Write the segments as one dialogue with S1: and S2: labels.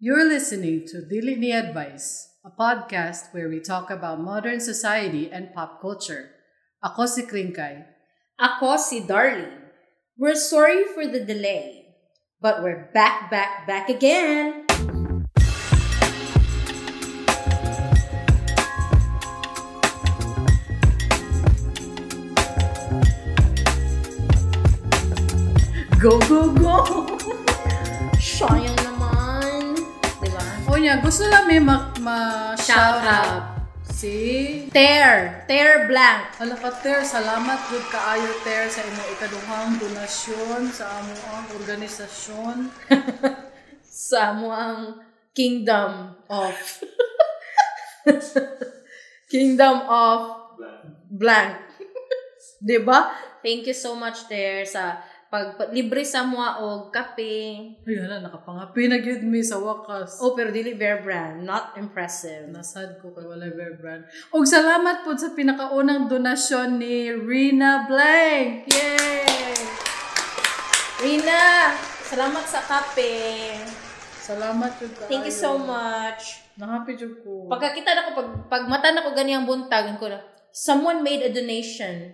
S1: You're listening to Dili Ni Advice, a podcast where we talk about modern society and pop culture. Ako si Kringkay.
S2: Ako si Darlene. We're sorry for the delay, but we're back, back, back again.
S1: Go, go, go!
S2: Sayang naman. Diba?
S1: O niya, gusto lang may ma-shout
S2: Shout
S1: out. Si...
S2: Tear. Tear blank.
S1: Hala ka, Ter. Salamat gud kaayo, Ter, sa imong ikaduhang donasyon sa among organisasyon.
S2: Sa among kingdom of... kingdom of blank. Diba? Thank you so much, Ter, sa pag libre sa mua og kape.
S1: Ay, hala, nakapangapi na gyud mi sa wakas.
S2: Oh, pero dili Bear Brand. Not impressive.
S1: Nasad ko kay walay Bear Brand. Og salamat po sa pinakaunang donasyon ni Rina Blank. Yay!
S2: Rina, salamat sa kape.
S1: Salamat jud kaayo.
S2: Thank you so much.
S1: Nahappy jud ko.
S2: Pagkakita na ko, pag mata na ko ganiyang buntag, ko na, someone made a donation.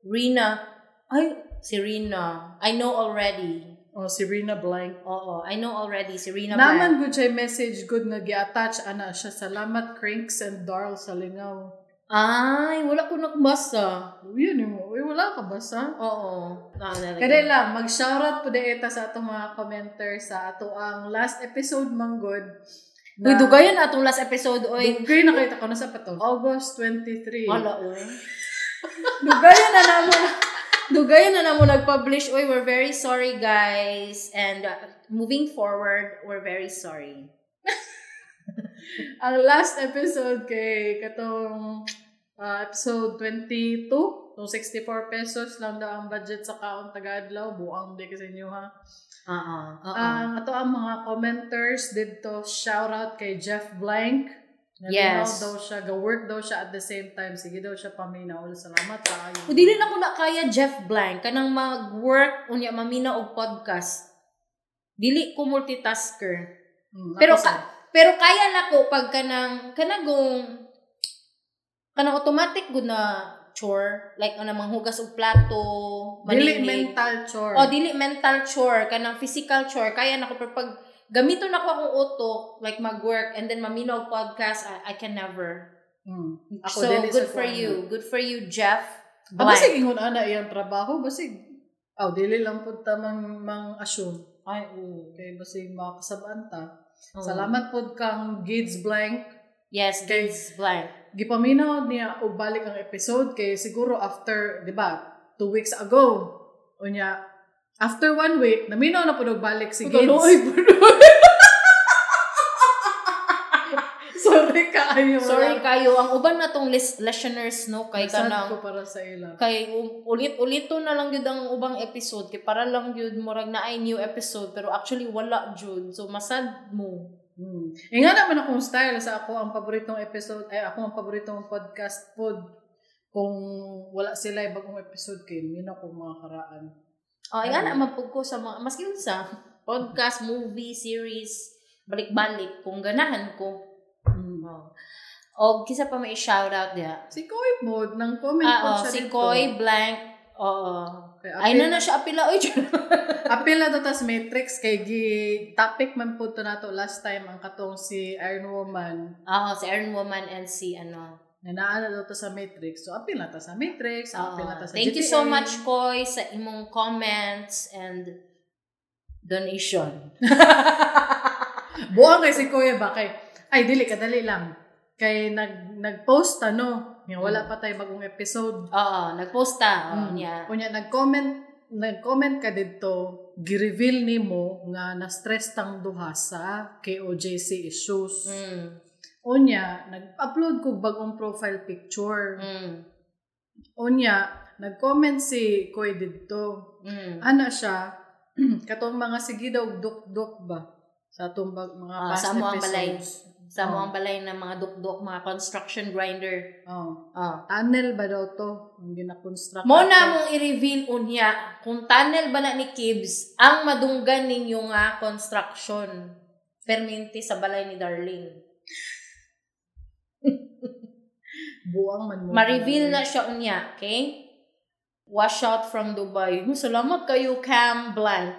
S2: Rina, ay, si Rina. I know already.
S1: Oh, si Rina Blank.
S2: Oo, I know already. Si Rina
S1: Naman
S2: Blank.
S1: gud siya message good nga gi-attach ana siya. Salamat Crinks and Darl sa lingaw.
S2: Ay, wala ko nagbasa.
S1: Yun mo. Uy, wala ka basa.
S2: Oo.
S1: Kada lang, mag-shoutout po eta sa atong mga commenter sa ato ang last episode manggod.
S2: Uy, dugayan na atong last episode, oy.
S1: Dugay na kita ko na sa pato. August 23.
S2: Wala, oy. Dugayan na namo na. Dugayan na namo nag-publish. Oy, we're very sorry, guys. And moving forward, we're very sorry.
S1: Ang last episode kay katong episode 22, so 64 pesos lang daw ang budget sa kaon tagadlaw. Buang di kasi inyo ha.
S2: Oo.
S1: Ang ato ang mga commenters didto, shoutout kay Jeff Blank. Naminaw
S2: Yes.
S1: daw siya, ga-work daw siya at the same time. Sige daw siya paminaw. Salamat kaayo.
S2: O, dili na ko na kaya Jeff Blank kanang mag-work unya mamina og podcast. Dili ko multitasker. Pero
S1: Ako sad.
S2: Pero kaya na ko pag kanang kanagong kanang automatic gud na chore, like ana manghugas og plato,
S1: dili
S2: manilig.
S1: mental chore.
S2: O dili mental chore, kanang physical chore kaya na ko, pero pag gamiton nako akong utok like mag-work and then mamina og podcast, I can never.
S1: Ako,
S2: So
S1: dili
S2: good
S1: sa
S2: for
S1: kuan.
S2: you. Good for you, Jeff.
S1: Ah, basig ingon ana iyang trabaho, basig aw dili lang pud ta mang assume.
S2: Ay, oo.
S1: Kay basig makasabaan ta.
S2: Oo.
S1: Salamat pud kang Gids Blank.
S2: Yes,
S1: Kay-
S2: Gids Blank.
S1: Gipaminaw niya og balik ang episode kay siguro after, di ba, 2 weeks ago. Unya, after 1 week, naminaw na pud og balik si Gids. Sorry kaayo.
S2: Sorry kayo. Ang uban na tong listeners, no, kay
S1: Nasad
S2: kanang
S1: ko para sa ila.
S2: kay ulit-ulito na lang gyud ang ubang episode kay para lang gyud murag naay new episode pero actually wala jud. So masad mo.
S1: Eh nga naman akong style sa ako ang paboritong episode, ay ako ang paboritong podcast pod. Kung wala sila bagong episode kay mina ko mga karaan.
S2: Oh, nga na mapug ko sa mga maski unsa podcast, movie, series, balik-balik kung ganahan ko. Oh. Og kisa pa may shout out diha.
S1: Si Koy pod nang comment
S2: Ah,
S1: pod
S2: oh,
S1: siya
S2: si
S1: dito.
S2: Koy Blank. Oo.
S1: Kay
S2: Ay na na siya apila oy.
S1: Apil na to tas Matrix kay gi topic man pod to nato last time ang katong si Iron Woman.
S2: Oo, si Iron Woman and si ano.
S1: Na naa na daw to sa Matrix. So apil na ta sa Matrix, apil na ta sa
S2: Thank you
S1: GTA.
S2: so much, Koy, sa imong comments and donation.
S1: Buang kay si Kuya ba kay ay dili kadali lang. Kay nag-post ano, nga wala pa tay bagong episode.
S2: Oo, nagpost ta. Oo, niya.
S1: Unya nag-comment ka didto, gi-reveal nimo nga na-stress tang duha sa KOJC issues. Unya, nag-upload ko bagong profile picture. Unya, nag-comment si Koy didto. Ana siya, katong mga sige daw duk-duk ba sa atong mga past
S2: Sa amo ang balay.
S1: episodes.
S2: Sa
S1: Oo.
S2: mo ang balay ng mga dukdok, mga construction grinder.
S1: Oh.
S2: Oh.
S1: Tunnel ba daw to? Ang ginakonstruct.
S2: Mo na mong i-reveal unya kung tunnel ba na ni Kibbs ang madunggan ninyo nga construction. Perminti sa balay ni Darling.
S1: Buang man mo.
S2: Ma-reveal na siya unya, okay? Wash out from Dubai. Salamat kayo, Cam Blank.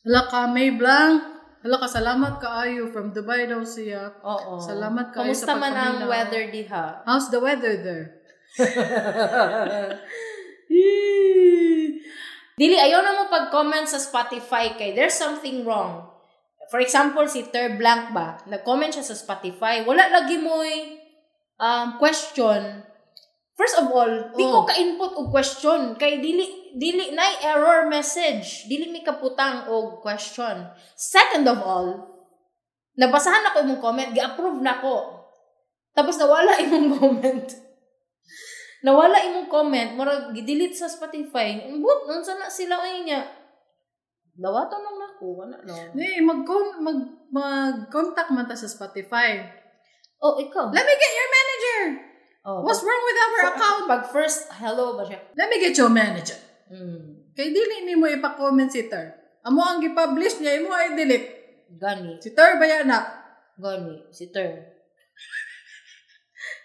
S1: Hala ka, May Blank. Hala ka, salamat kaayo. From Dubai daw siya.
S2: Oo.
S1: Salamat kaayo
S2: Kamusta
S1: sa
S2: man ang
S1: pagpaminaw.
S2: weather diha?
S1: How's the weather there?
S2: Dili, ayaw na mo pag-comment sa Spotify kay there's something wrong. For example, si Ter Blank ba, nag-comment siya sa Spotify. Wala lagi mo'y question. First of all, di ko ka-input og question kay dili nay error message. Dili mi kaputang og question. Second of all, nabasahan ako imong comment, gi-approve na ko. Tapos nawala imong comment. Nawala imong comment, murag gi-delete sa Spotify. But unsa na sila ay niya? Dawaton lang nako, wala no.
S1: Di, mag-contact man ta sa Spotify.
S2: Oh, ikaw.
S1: Let me get your manager!
S2: Oh,
S1: What's wrong with our account?
S2: Pag first hello ba siya?
S1: Let me get your manager.
S2: Mm.
S1: Kay dili nimo ipa-comment si Ter. Amo ang gi-publish niya, imo ay delete.
S2: Gani.
S1: Si Ter ba yan na?
S2: Gani, si Ter.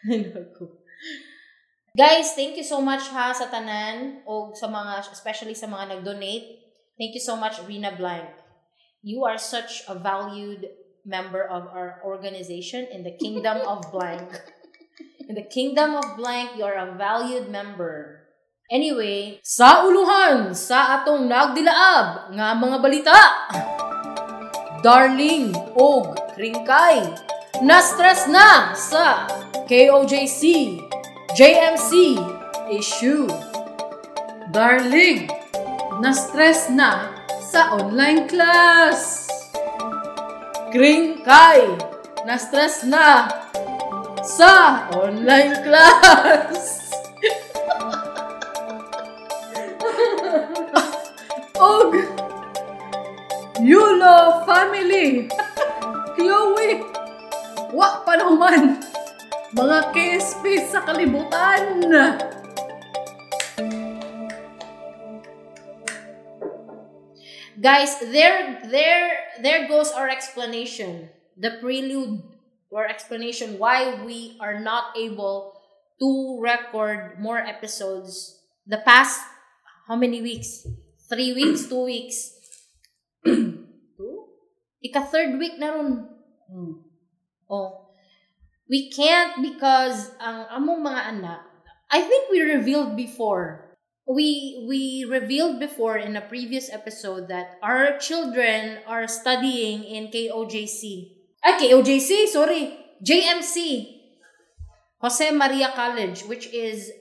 S2: Ay, naku. Guys, thank you so much ha sa tanan o sa mga, especially sa mga nag-donate. Thank you so much, Rina Blank. You are such a valued member of our organization in the Kingdom of Blank. In the Kingdom of Blank, you are a valued member. Anyway, sa uluhan sa atong nagdilaab nga mga balita. Darling og Kringkay na-stress na sa KOJC, JMC issue.
S1: Darling, na-stress na sa online class.
S2: Kringkay na-stress na sa online class.
S1: Og Yulo family. Chloe, wa pa naman mga KSP sa kalibutan.
S2: Guys, there goes our explanation. The prelude to our explanation why we are not able to record more episodes the past how many weeks? 3 weeks, 2 weeks.
S1: 2?
S2: Ika third week na ron. Oh. We can't because ang among mga anak, I think we revealed before. We revealed before in a previous episode that our children are studying in KOJC. Ay, KOJC, sorry. JMC. Jose Maria College, which is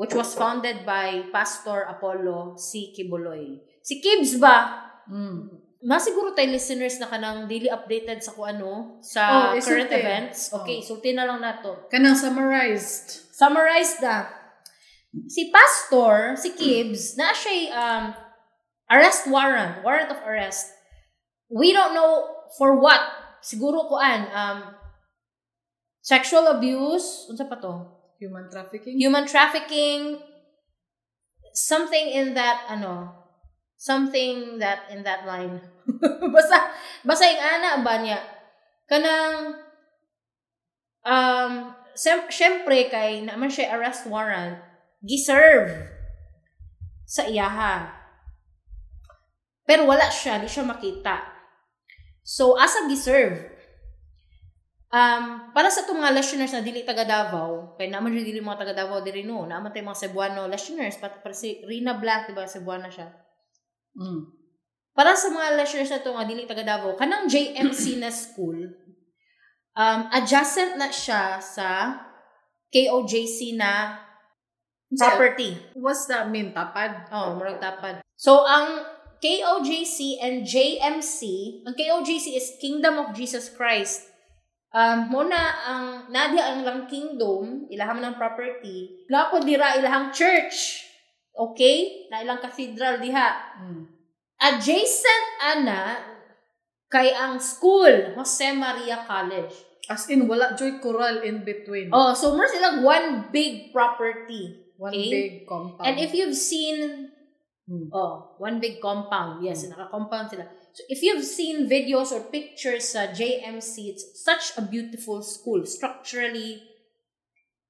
S2: was founded by Pastor Apollo C. Quiboloy. Si Kibbs ba?
S1: Mm.
S2: Masiguro tayo listeners na kanang daily updated sa kung ano, sa
S1: Oh,
S2: current
S1: isulti.
S2: events. Okay, sulti na lang nato.
S1: Kanang summarized.
S2: Summarized na. Si Pastor, si Kibbs, na siya arrest warrant, warrant of arrest. We don't know for what. Siguro kuan, sexual abuse, unsa pa to?
S1: Human trafficking?
S2: Human trafficking, something in that, something that in that line. Basta yung ana ba niya? Kanang, syempre kay naman siya arrest warrant, giserve sa iyaha. Pero wala siya, di siya makita. So, asa giserve? Para sa itong mga listeners na dili taga Davao, kay naman dili mga taga Davao diri no, naman tayo mga Cebuano listeners, pati para si Rina Blank, diba Cebuana siya.
S1: Mm.
S2: Para sa mga listeners na ito nga dili taga Davao, kanang JMC na school, adjacent na siya sa KOJC na property.
S1: What's that mean? Tapad?
S2: Oh, murag tapad. So, ang KOJC and JMC, ang KOJC is Kingdom of Jesus Christ. Muna ang nadia ang lang kingdom, ilaham ng property. Napo dira ilahang church. Okay? Na ilang cathedral diha.
S1: Mm.
S2: Adjacent ana kay ang school, Jose Maria College.
S1: As in, wala joy coral in between.
S2: Oh, so more sila one big property.
S1: One
S2: okay?
S1: big compound.
S2: And if you've seen Oh, one big compound. Yes, naka-compound sila. So if you've seen videos or pictures sa JMC, it's such a beautiful school. Structurally,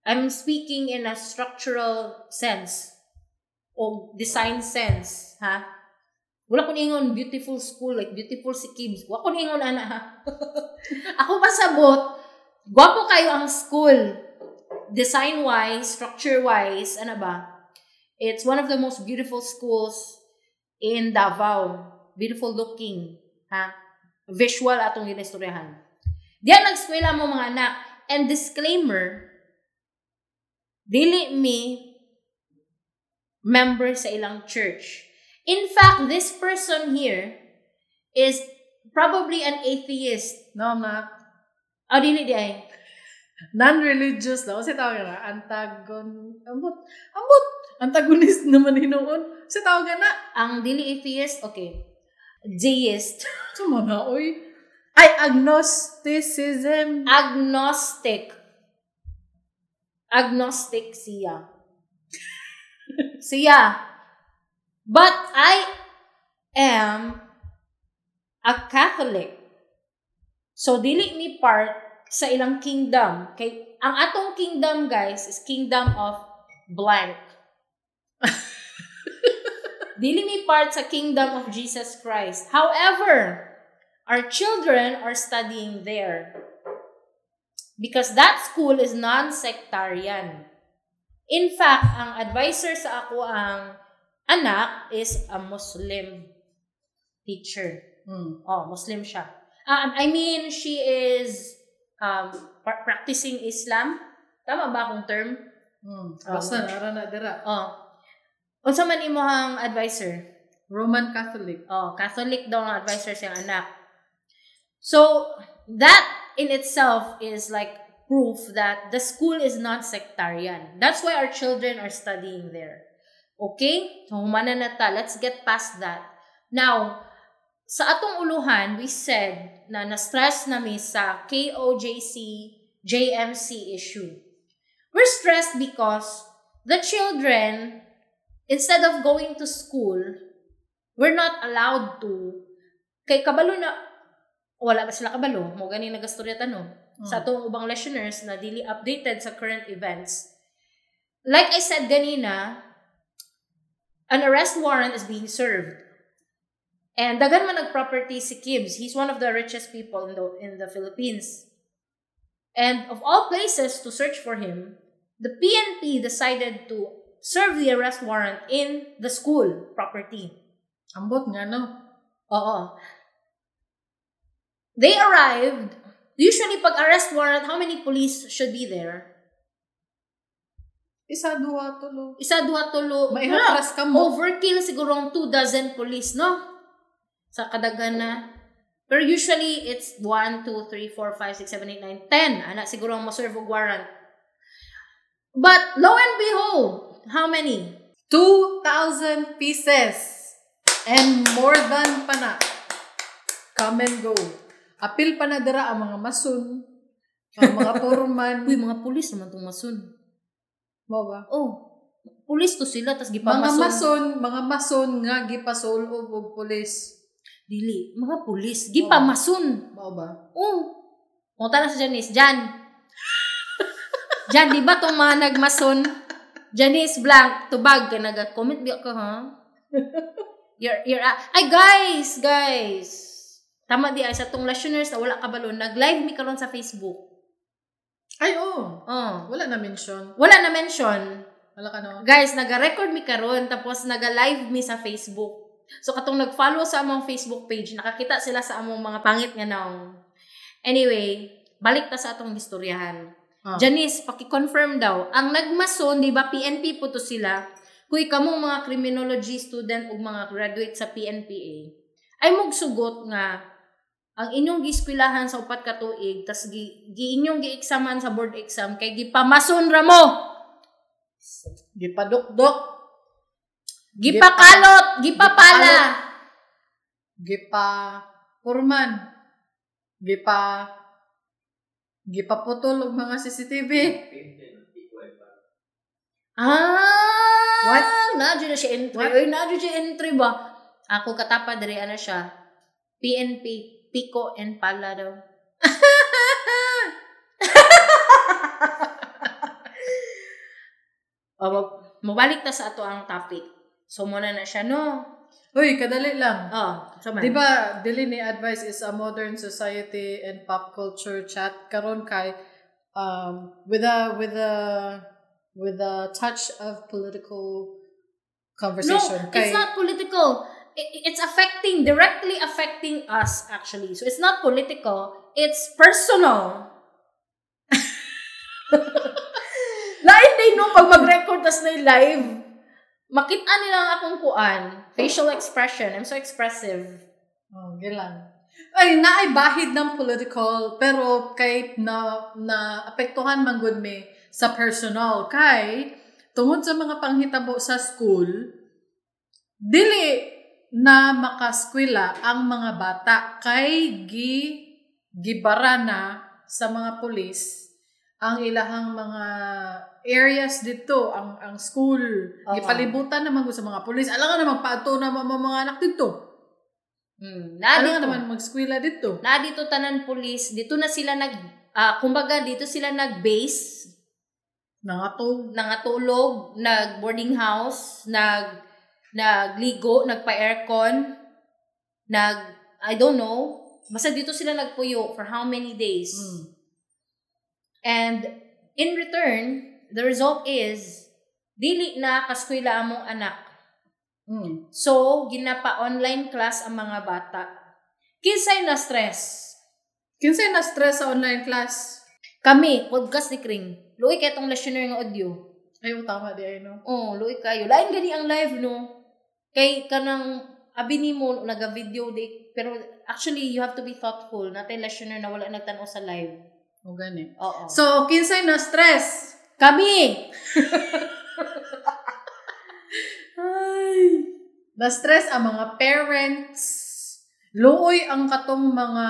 S2: I'm speaking in a structural sense o design sense, ha? Wala ko ingon beautiful school, like beautiful si Kims. Wala ko ingon ana, ha? Ako pasabot, gwapo kayo ang school. Design-wise, structure-wise, ano ba? It's one of the most beautiful schools in Davao. Beautiful looking, ha? Visual atong ginistoryahan. Diyan nag-eskwela mo mga anak. And disclaimer, dili mi member sa ilang church. In fact, this person here is probably an atheist.
S1: No, I'm not.
S2: Oh, dili di ay.
S1: Non-religious daw. Kasi tawag na, antagon, ambot, ambot, antagonist naman hinuon. Kasi tawag na.
S2: Ang dili atheist, okay. Deist.
S1: Sumana, oy. Ay, agnosticism.
S2: Agnostic. Agnostic siya. Siya. But I am a Catholic. So, dili mi part sa ilang kingdom. Kay, ang atong kingdom, guys, is kingdom of blank. Dili mi part sa kingdom of Jesus Christ. However, our children are studying there. Because that school is non-sectarian. In fact, ang advisor sa ako ang anak is a Muslim teacher. Oh, Muslim siya. I mean, she is practicing Islam. Tama ba akong term?
S1: Basta nara na dira.
S2: Oh. Unsa man imong advisor?
S1: Roman Catholic.
S2: Oh, Catholic daw ang advisor siyang anak. So, that in itself is like proof that the school is not sectarian. That's why our children are studying there. Okay? So, humana na ta. Let's get past that. Now, sa atong uluhan, we said na na-stress na mi sa KOJC, JMC issue. We're stressed because the children, instead of going to school, we're not allowed to. Kay kabalo na, wala ba sila kabalo? Mo gani nagastorya tanong. Sa atong ubang listeners na dili updated sa current events. Like I said ganina, an arrest warrant is being served. And daghan man nag-property si Kims. He's one of the richest people in the Philippines. And of all places to search for him, the PNP decided to serve the arrest warrant in the school property.
S1: Ambot nga, no?
S2: Oo. They arrived. Usually, pag arrest warrant, how many police should be there?
S1: Isa, duha, tulo.
S2: Isa, duha, tulo.
S1: Maihatras ka mo.
S2: Overkill siguro ang 2 dozen police, no? Sa kadaghan na. Pero usually, it's 1, 2, 3, 4, 5, 6, 7, 8, 9, 10. Ana, siguro ang mo-serve og warrant. But, lo and behold, how many?
S1: 2,000 pieces. And more than pa na. Come and go. Apil pa na dira ang mga mason, ang mga foreman.
S2: Uy, mga pulis naman itong mason.
S1: Mo ba?
S2: Oh, pulis to sila, tas
S1: Mga
S2: gipamason.
S1: Mason, mga mason nga gipasol-ob og pulis.
S2: Dili, mga pulis. Gipamason.
S1: Mao ba?
S2: Oh. Punta na sa Janice. Jan. Jan, di ba itong mga nagmason? Janice Blank, tubag ka, nag-comment biya ka, ha? Ay, guys, guys. Tama di ay sa tong listeners na wala kabalo, nag-live mi karon sa Facebook.
S1: Ay, oh.
S2: Oh.
S1: Wala na mention.
S2: Wala na mention.
S1: Wala ka no.
S2: Guys, naga-record mi karon tapos naga-live mi sa Facebook. So katong nag-follow sa among Facebook page, nakakita sila sa among mga pangit nga naong. Anyway, balik ta sa atong istoryahan.
S1: Ah.
S2: Janice, paki-confirm daw, ang nagmason, di ba, PNP po to sila, kuy kamo mga criminology student ug mga graduate sa PNPA, ay mugsugot nga ang inyong gieskwilahan sa 4 ka tuig tas gi inyong gi-examan sa board exam kay gipamason ra mo.
S1: Gipadukdok.
S2: Gipakalot, gipapala.
S1: Gipa purman. Gipaputol og mga CCTV.
S2: Ah!
S1: What?
S2: Naa na siya entry.
S1: What?
S2: Oy, naa siya entry ba? Ako katapa diri ana siya. PNP, Pico and Pala daw. O, mobalik ta sa ato ang topic. So muna na siya, no?
S1: Uy, kadali lang.
S2: Oh, so man.
S1: Di ba, dili ni advice is a modern society and pop culture chat karon kay with a touch of political conversation.
S2: No,
S1: Kay,
S2: it's not political. It's affecting, directly affecting us, actually. So it's not political. It's personal. Lain din no, pag mag-record tas na live, makita nila ang akong kuan. Facial expression. I'm so expressive.
S1: Oh, gilang. Ay, naay bahid ng political, pero kay na apektuhan man gud mi sa personal kay tungod sa mga panghitabo sa school, dili na makaskwela ang mga bata kay gibara na sa mga pulis ang ilahang mga areas dito, ang school.
S2: Oo.
S1: Gipalibutan naman gud sa mga pulis. Alangan naman paadto na mga anak dito.
S2: Na
S1: Alangan
S2: dito.
S1: naman magskwela dito.
S2: Na dito tanan pulis. Dito na sila kumbaga dito sila nag-base,
S1: Nangatog.
S2: nangatulog, nag-boarding house, nagligo, nagpa-aircon, I don't know. Basta dito sila nagpuyo for how many days. And in return, the result is, dili na kaskwela among anak. So, ginapa-online class ang mga bata. Kinsay na stress?
S1: Kinsay na stress sa online class?
S2: Kami, podcast ni Kring. Luoy kay tong listener nga audio.
S1: Ay, oh, tama di ay, no?
S2: Oh, luoy kayo. Lain gani ang live, no? Kay kanang abi nimo naga-video di, pero actually you have to be thoughtful. Natay listener na wala nagtan-aw sa live.
S1: O gani.
S2: Oo.
S1: So, kinsay na stress?
S2: Kami.
S1: Ay. Na-stress ang mga parents. Luoy ang katong mga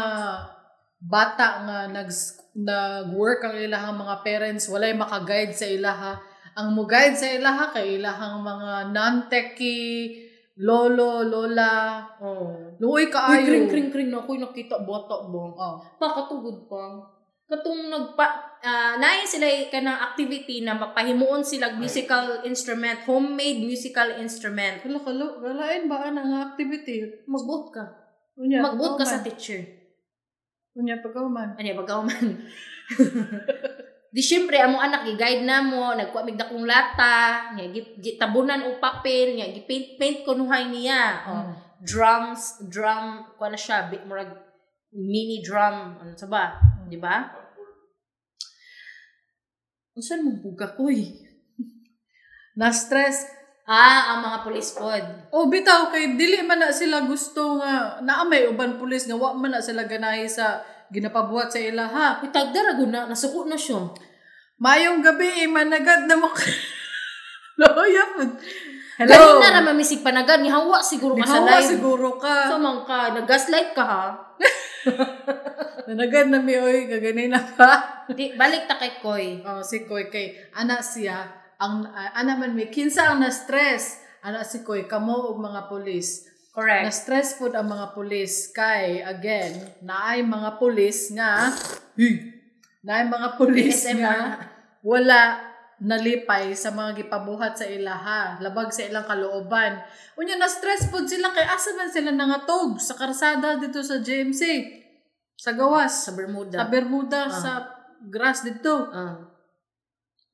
S1: bata nga nag-work ang ilahang mga parents, walay maka-guide sa ilaha. Ang mo-guide sa ilaha kay ilahang mga non-techie, lolo, lola.
S2: Oh.
S1: Luoy
S2: Uy,
S1: kaayo.
S2: kring kring kring na ako'y nakita bata ba?
S1: Oh.
S2: Pakatugod pa. Katong nagpa naay sila kanang activity na mapahimuon sila musical instrument, homemade musical instrument.
S1: Hala kalo, walain ba ang activity?
S2: Magbuot ka.
S1: Unya,
S2: Magbuot ka sa
S1: pagkauman.
S2: teacher.
S1: Unya pagkauman.
S2: Ano bagaw man. Di syempre among anak gi-guide na mo, nagkuha mig dakong lata, nga gitabunan og papel, nga gi-paint paint kunuhay niya. Oh, drums, drum, kuha na siya, murag mini drum, ano sa ba? Di ba? Unsan mong buga ko eh?
S1: Na-stress.
S2: Ah, ang mga police pod.
S1: O bitaw kay dili man na sila gusto nga naa may uban pulis nga wa man na sila ganahi sa ginapabuhat sa ilaha.
S2: Uy, tagdara na, nasuko na siya.
S1: Mayong gabi eh, managad na mo. Loya po. Hello.
S2: Ganina ra mamisig panagad, nihawa siguro ka sa
S1: Nihawa
S2: live.
S1: siguro ka.
S2: So man ka, nag-gaslight ka ha.
S1: Nanagad na mi oy kaganina pa.
S2: Di, balik ta kay Koy.
S1: Oh, si Koy kay ana siya ang ana man mi kinsa ang na-stress. Ana si Koy kamo og mga pulis.
S2: Correct.
S1: Na-stress pod ang mga pulis kay again naay mga pulis nga naay mga pulis
S2: ASMR.
S1: nga wala nalipay sa mga gipabuhat sa ilaha, labag sa ilang kalooban. Unya na-stress pod sila kay asa man sila nangatog sa karsada dito sa JMC, sa gawas,
S2: Sa Bermuda.
S1: sa Bermuda, sa grass dito.
S2: Ah.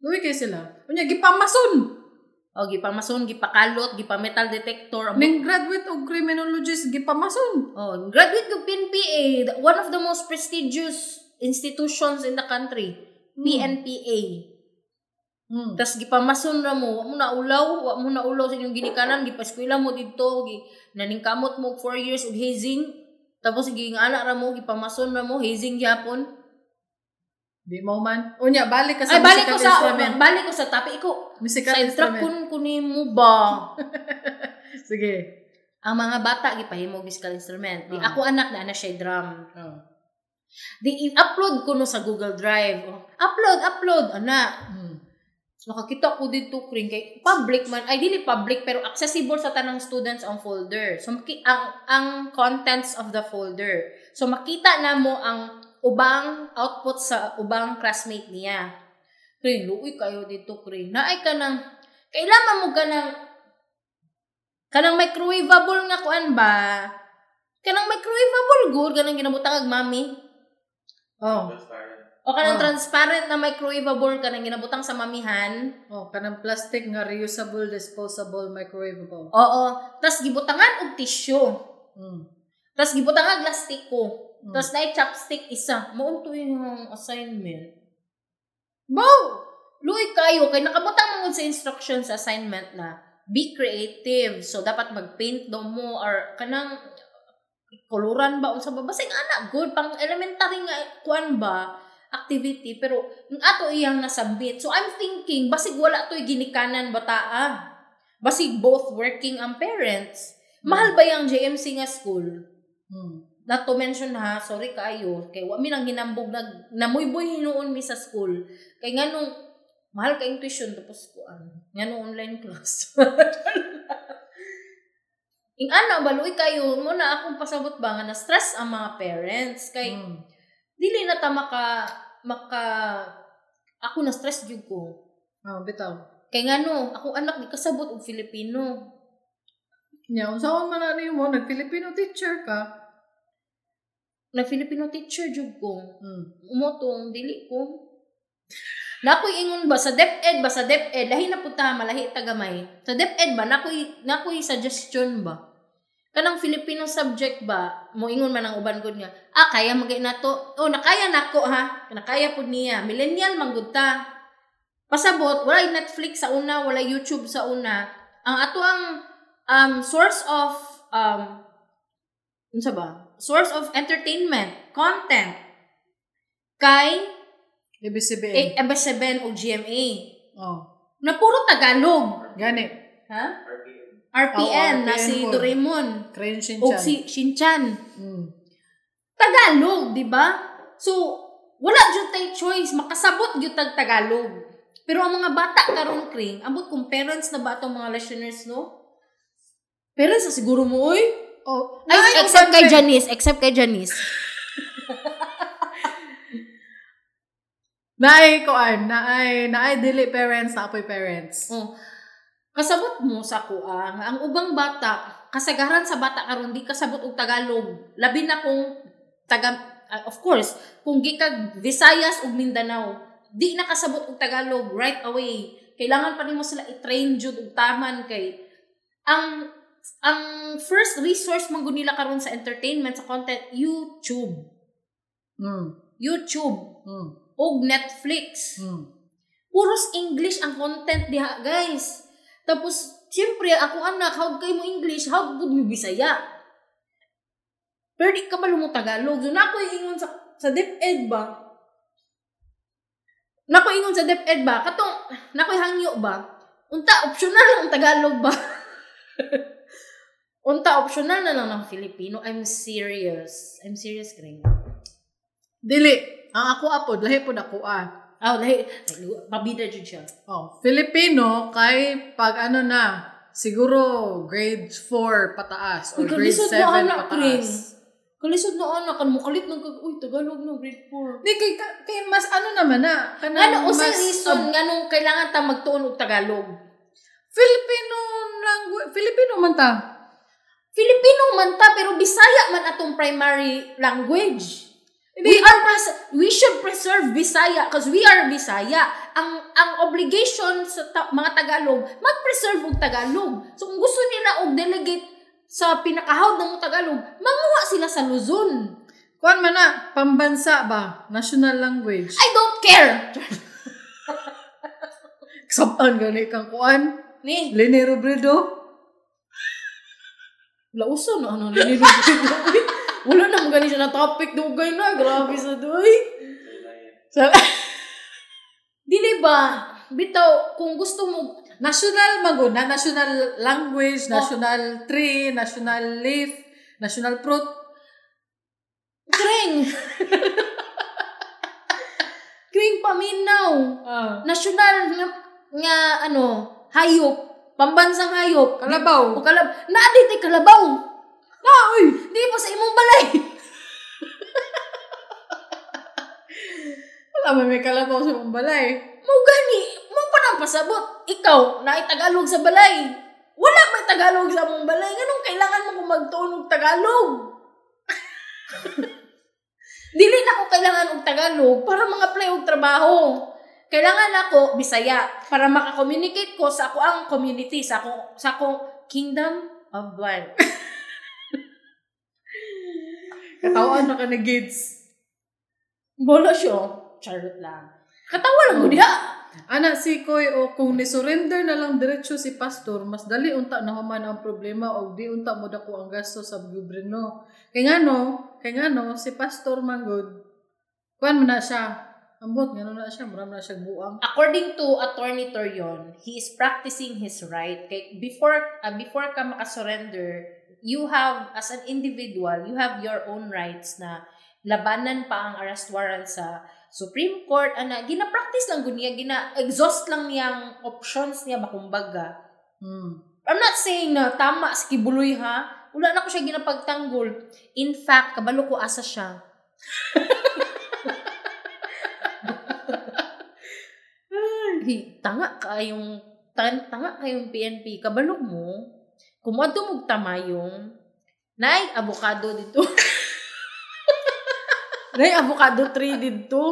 S1: Luwi kay sila. Unya gipamason.
S2: O, gipamason, gipakalot, gipa-metal detector.
S1: Ning graduate og criminologist gipamason.
S2: Oh, graduate ko PNPA, one of the most prestigious institutions in the country. PNPA. Tas gipamason ra mo, wa mo na ulaw, wa mo na ulaw sa inyong ginikanan, gipaeskwela mo didto, gi naningkamot mo og 4 years og hazing. Tapos giingana ra mo, gipamason ra mo, hazing gyapon.
S1: Di mo man. Unya balik ka sa
S2: Ay, balik ko
S1: musical
S2: sa
S1: instrument.
S2: balik ko sa topic ko.
S1: Musical
S2: Side track
S1: instrument.
S2: kun kunin mo ba?
S1: Sige.
S2: Ang mga bata gipahimo og musical instrument. Di
S1: Ah.
S2: ako anak na ana siya drum.
S1: Oh.
S2: Di i-upload ko no sa Google Drive. Oh, upload, upload ana. So, nakakita ko dito, Kring, kay public man, ay dili public, pero accessible sa tanang students ang folder. So, ang contents of the folder. So, makita na mo ang ubang output sa ubang classmate niya. Kring, luoy kayo dito, Kring. Naay ka ng, kailangan mo ka ng, kanang microwavable nga kuan ba? Kanang microwavable good, kanang ginabutang ag mami.
S1: Oh.
S2: O kanang transparent na microwavable kanang ginabutang sa mamihan.
S1: Oh, kanang plastic nga reusable, disposable, microwavable.
S2: Oo. Tas gibutangan og tissue. Tas gibutangan lastiko. Tas naay chopstick isa. Mao to yung assignment.
S1: Bow!
S2: Luoy kayo kay nakabutang man sa instructions sa assignment na be creative. So dapat mag-paint do mo or kanang koloran ba unsa ba basta yung anak good pang elementary nga kuan ba activity, pero ang ato iyang nasubmit. So I'm thinking basig wala to'y ginikanan bataa. Basig both working ang parents. Mahal ba yung JMC nga school? Not to mention ha, sorry kaayo kay wa mi nang hinambog nag namuyboy hinuon mi sa school. Kay nganong mahal kayong tuition tapos kuan nganong online class. Ing ana ba luoy kayo mo na akong pasabot ba nga na stress ang mga parents kay dili na ta maka ako na stress jud ko.
S1: Oh, bitaw.
S2: Kay ngano, akong anak di kasabot og Filipino.
S1: Nya unsaon man ani mo nag-Filipino teacher ka?
S2: Nag-Filipino teacher jud ko. Umotong dili ko. Nakoy ingon ba sa DepEd ba sa DepEd lahi na pud ta malahi ta gamay. Sa DepEd ba nakoy suggestion ba? Kanang Filipino subject ba moingon man ang uban gud nga kaya magay nato. Oh, nakaya nako ha. Nakaya pud niya. Millennial man gud ta. Pasabot walay Netflix sa una, walay YouTube sa una. Ang ato ang source of unsa ba? Source of entertainment, content kay
S1: ABS-CBN.
S2: ABS-CBN o GMA.
S1: Oh.
S2: Na puro Tagalog.
S1: Gani.
S2: Ha? RPN.
S1: Oh,
S2: na si
S1: po.
S2: Doraemon.
S1: Crayon Shinchan.
S2: O si Shinchan. Tagalog, di ba? So, wala jud tay choice. Makasabot jud tag Tagalog. Pero ang mga bata karon Kring, ambot kung parents na ba atong mga listeners, no? Parents na siguro mo, oy.
S1: Oh,
S2: Ay, except kay Janice. Except kay Janice.
S1: Naay koan, naay dili parents, naapoy parents.
S2: Oh. Kasabot mo sa kuang, ang ubang bata, kasagaran sa bata karon di kasabot og Tagalog. Labi na kung taga of course, kung gikag Visayas ug Mindanao, di na kasabot og Tagalog right away. Kailangan pa nimo sila i-train jud og taman kay ang first resource man gud nila karon sa entertainment, sa content, YouTube. YouTube. Og Netflix. Puros English ang content diha, guys. Tapos, siyempre, ako anak, how kayo mo English? How good mo Bisaya? Pero di ka ba mo Tagalog? So, nako ingon sa DepEd ba? Nako ingon sa DepEd ba? Katong, nako hangyo ba? Unta, optional lang Tagalog ba? Unta, optional na lang ng Filipino. I'm serious. I'm serious, Greg.
S1: Dili. Ang ako apod, lahi pod ako ah.
S2: Oh, lahi. Pabida jud siya.
S1: Oh, Filipino kay pag ano na, siguro grade 4 pataas or
S2: uy,
S1: grade 7
S2: na anak,
S1: pataas.
S2: Kalisod na anak, kan mo kalit ng uy, Tagalog na grade 4.
S1: Di kay mas ano naman na, kanang
S2: ano unsay
S1: mas,
S2: reason nganong kailangan ta magtuon og Tagalog?
S1: Filipino language, Filipino man ta.
S2: Filipino man ta pero Bisaya man atong primary language. We should preserve Bisaya because we are Bisaya. Ang obligation sa mga Tagalog, mag-preserve og Tagalog. So kung gusto nila og delegate sa pinakahawd ng Tagalog, manguha sila sa Luzon.
S1: Kuan man na, pambansa ba? National language.
S2: I don't care.
S1: Sabtan gani kang kuan.
S2: Ni
S1: Leni Robredo.
S2: Lauso na ano Leni Robredo. Wala na mo gani siya na topic dugay na. Grabe sa doy. Dili ba? Bitaw, kung gusto mo
S1: national maguna, national language, national tree, national leaf, national fruit.
S2: Kring. Kring paminaw. National nga ano, hayop, pambansang hayop.
S1: Kalabaw.
S2: O kalab naa dito kalabaw.
S1: Na oy,
S2: di pa sa imong balay.
S1: Wala may kalabaw sa imong balay.
S2: Mo gani, mo pa nang pasabot. Ikaw naay Tagalog sa balay. Wala may Tagalog sa imong balay. Nganong kailangan mo kung magtuon og Tagalog? Dili na ko kailangan og Tagalog para mga-apply og trabaho. Kailangan ako Bisaya para maka-communicate ko sa ako ang community, sa akong kingdom of blank.
S1: Katawaan na ka ni Gids.
S2: Bolo siya. Charot lang. Katawa lang mo diha.
S1: Ana si Koy, o kung ni-surrender na lang diretso si pastor, mas dali unta na human ang problema og di unta mo dako ang gasto sa gobyerno. Kay ngano si pastor manggod. Kuan man na siya. Ambot ngano na siya, mura na siya buang.
S2: According to Attorney Torion, he is practicing his right. Kay before ka makasurrender, you have, as an individual, you have your own rights na labanan pa ang arrest warrant sa Supreme Court. Ana, gina-practice lang gud niya, gina-exhaust lang niyang options niya ba kumbaga. I'm not saying na tama si Kibuloy ha. Wala na ko siya ginapagtanggol. In fact, kabalo ko asa siya. Tanga kayong PNP, kabalo mo. Kung adto mog tamayong, naay avocado dito. Naay avocado tree dito.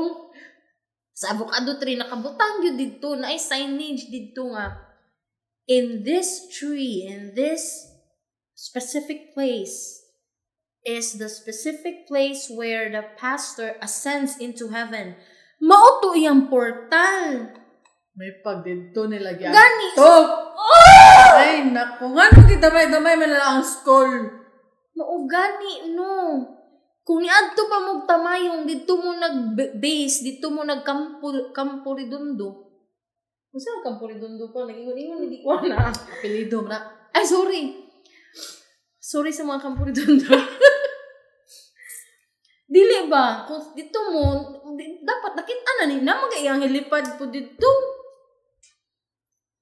S2: Sa avocado tree nakabutang gyud dito, naay signage dito nga in this tree, in this specific place is the specific place where the pastor ascends into heaven. Mao to iyang portal.
S1: May pag dito nila gyud.
S2: Gani.
S1: To.
S2: Oh!
S1: Ay nako, ngano gidamay-damay man lang ang school.
S2: Mao gani no. Kung niadto pa mo tamayong didto mo nag-base, didto mo nagkampo Kampo Redondo. Unsa ang Kampo Redondo pa nag-ingon-ingon hindi ko na.
S1: Apelyido na.
S2: Ay sorry. Sorry sa mga Kampo Redondo. Dili ba kung didto mo dapat nakita na ni na mga iyang helipad po didto.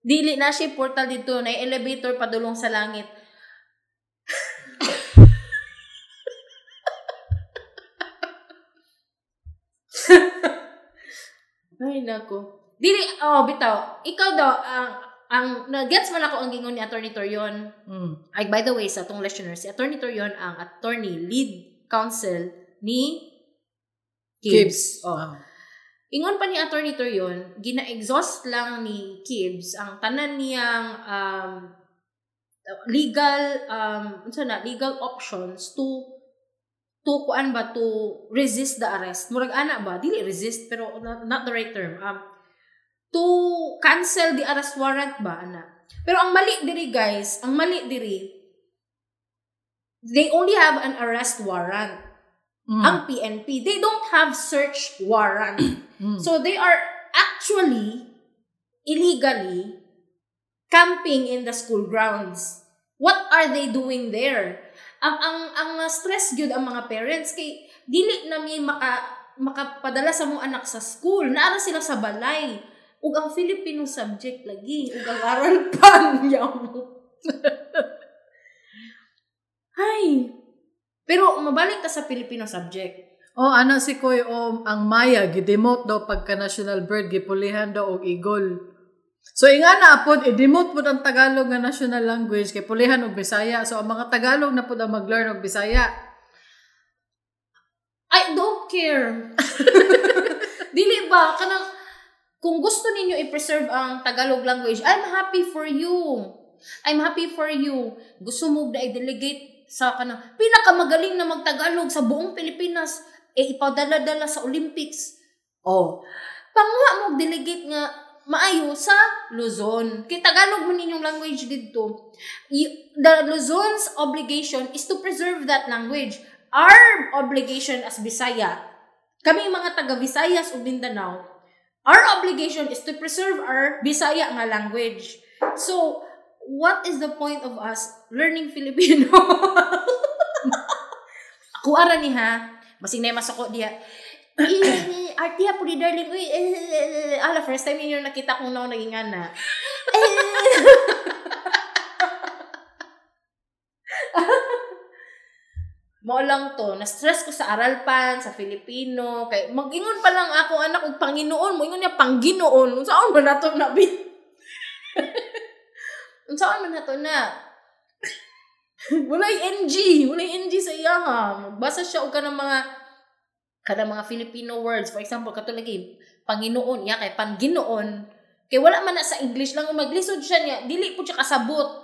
S2: Dili na siya portal dito, na elevator padulong sa langit. Ay nako. Dili oh bitaw. Ikaw daw ang na-gets man ako ang gingon ni Attorney Torion. Ay by the way sa atong listeners, si Attorney Torion ang attorney lead counsel ni Gibbs.
S1: Oh.
S2: Ingon pa ni Attorney Torion, gina-exhaust lang ni Gibbs ang tanan niyang legal legal options to kuan ba, to resist the arrest. Murag ana ba, dili resist pero not the right term. To cancel the arrest warrant ba ana. Pero ang mali diri guys, ang mali diri, they only have an arrest warrant. Ang PNP, they don't have search warrant. So they are actually illegally camping in the school grounds. What are they doing there? Ang stress gyud ang mga parents kay dili na mi makapadala sa mong anak sa school. Naara sila sa balay. Ug ang Filipino subject lagi, ug ang aral pa niya. Hay. Pero mabalik ta sa Filipino subject.
S1: Oh, ana si Koy, oh, ang Maya gidemote daw pagka national bird, gipulihan daw og eagle. So ingana pod i-demote pod ang Tagalog nga national language kay pulihan og Bisaya. So ang mga Tagalog na pod ang mag-learn og Bisaya.
S2: I don't care. Dili ba kanang kung gusto ninyo i-preserve ang Tagalog language, I'm happy for you. I'm happy for you. Gusto mo na i-delegate sa kanang pinakamagaling na magtagalog sa buong Pilipinas, eh ipadala-dala sa Olympics. Oh. Panguha mo delegate nga maayo sa Luzon. Kay Tagalog man ninyong language didto. The Luzon's obligation is to preserve that language. Our obligation as Bisaya, kami mga taga Visayas ug Mindanao, our obligation is to preserve our Bisaya nga language. So, what is the point of us learning Filipino? Ako ara ni ha, basig na masako diya. Artiha po ni darling. Uy, ala, first time ninyo nakita kong naon naging ana. Mao lang to, na-stress ko sa Aralpan, sa Filipino, kay mag-ingon pa lang ako anak og Panginoon, moingon niya Panginoon. Unsaon man nato na bi? Unsaon man nato na? Walay NG, walay NG sa iya ha. Magbasa siya og kanang mga Filipino words. For example, kato lagi Panginoon, iya kay Panginoon. Kay wala man na sa English lang maglisod siya niya, dili pud siya kasabot.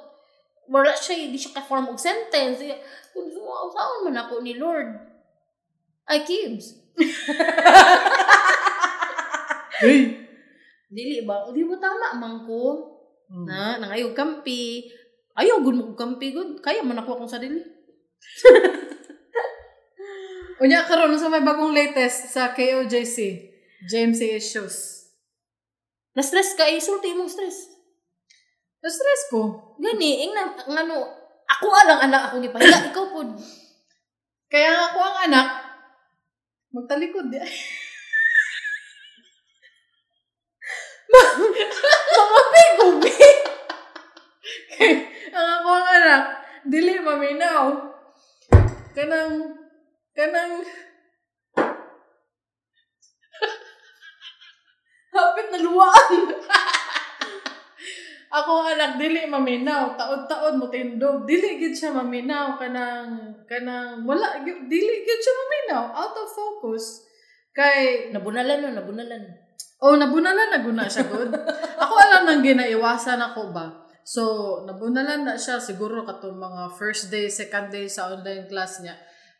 S2: Wala siya, di siya ka-form og sentence. Kung saan man ako ni Lord. Ay, Kibs.
S1: Hey!
S2: Dili ba? O, di ba tama man ko? Na, nangayo kampi. Ayaw, good mo kampi, good. Kaya man ako akong sarili.
S1: Unya, karon sa may bagong latest sa KOJC, James C. Issues.
S2: Na-stress ka, eh. Sulti mong stress.
S1: Na-stress ko.
S2: Gani, ingna, ngano, ako alang anak ako gipahiga, ikaw pod.
S1: Kaya nga ako ang anak, magtalikod di.
S2: Mga pigubi.
S1: Ang ako ang anak, dili maminaw. Kanang
S2: hapit na luwaan.
S1: Ako ang anak, dili maminaw. Taod-taod mo tindog. Dili gid siya maminaw. Kanang, wala, dili gid siya maminaw. Out of focus. Kay,
S2: Nabunalan.
S1: Oh, nabunalan na guna siya, good. Ako alam nang ginaiwasan ako ba. So, nabunalan na siya. Siguro katong mga first day, second day sa online class niya.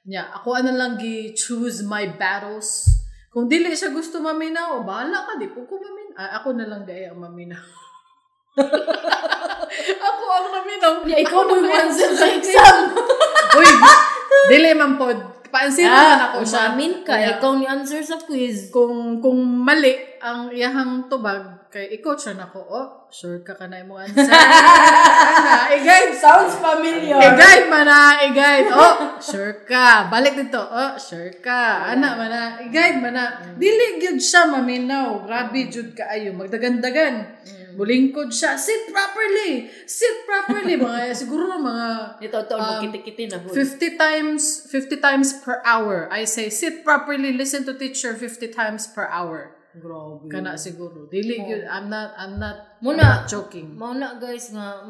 S1: Niya, ako ano lang gi-choose my battles. Kung dili siya gusto maminaw, bahala ka, di po ko maminaw. Ako na lang di ay ang maminaw. Ako ang naminaw.
S2: Yeah, ikaw mo yung answer sa exam.
S1: Uy, dili man pod. Paansin man ako siya.
S2: Umamin ka, yeah. Ikaw ni answer sa quiz.
S1: Kung mali ang iyahang tubag, kay ikaw siya nako, oh, sure ka na imong answer. Ana, i-guide.
S2: Sounds familiar.
S1: I-guide man na, i-guide. Oh, sure ka. Balik dito. Oh, sure ka. Ana man na, i-guide man na. Dili gyud siya maminaw. Grabe jud kaayo. Magdagandagan. Bulingkod siya. Sit properly. Sit properly. Mga, siguro mga
S2: ito, magkiti-kiti na.
S1: 50 times per hour. I say, sit properly, listen to teacher 50 times per hour.
S2: Grabe.
S1: Kana siguro. Dili, oh. I'm not joking.
S2: Muna guys, nga,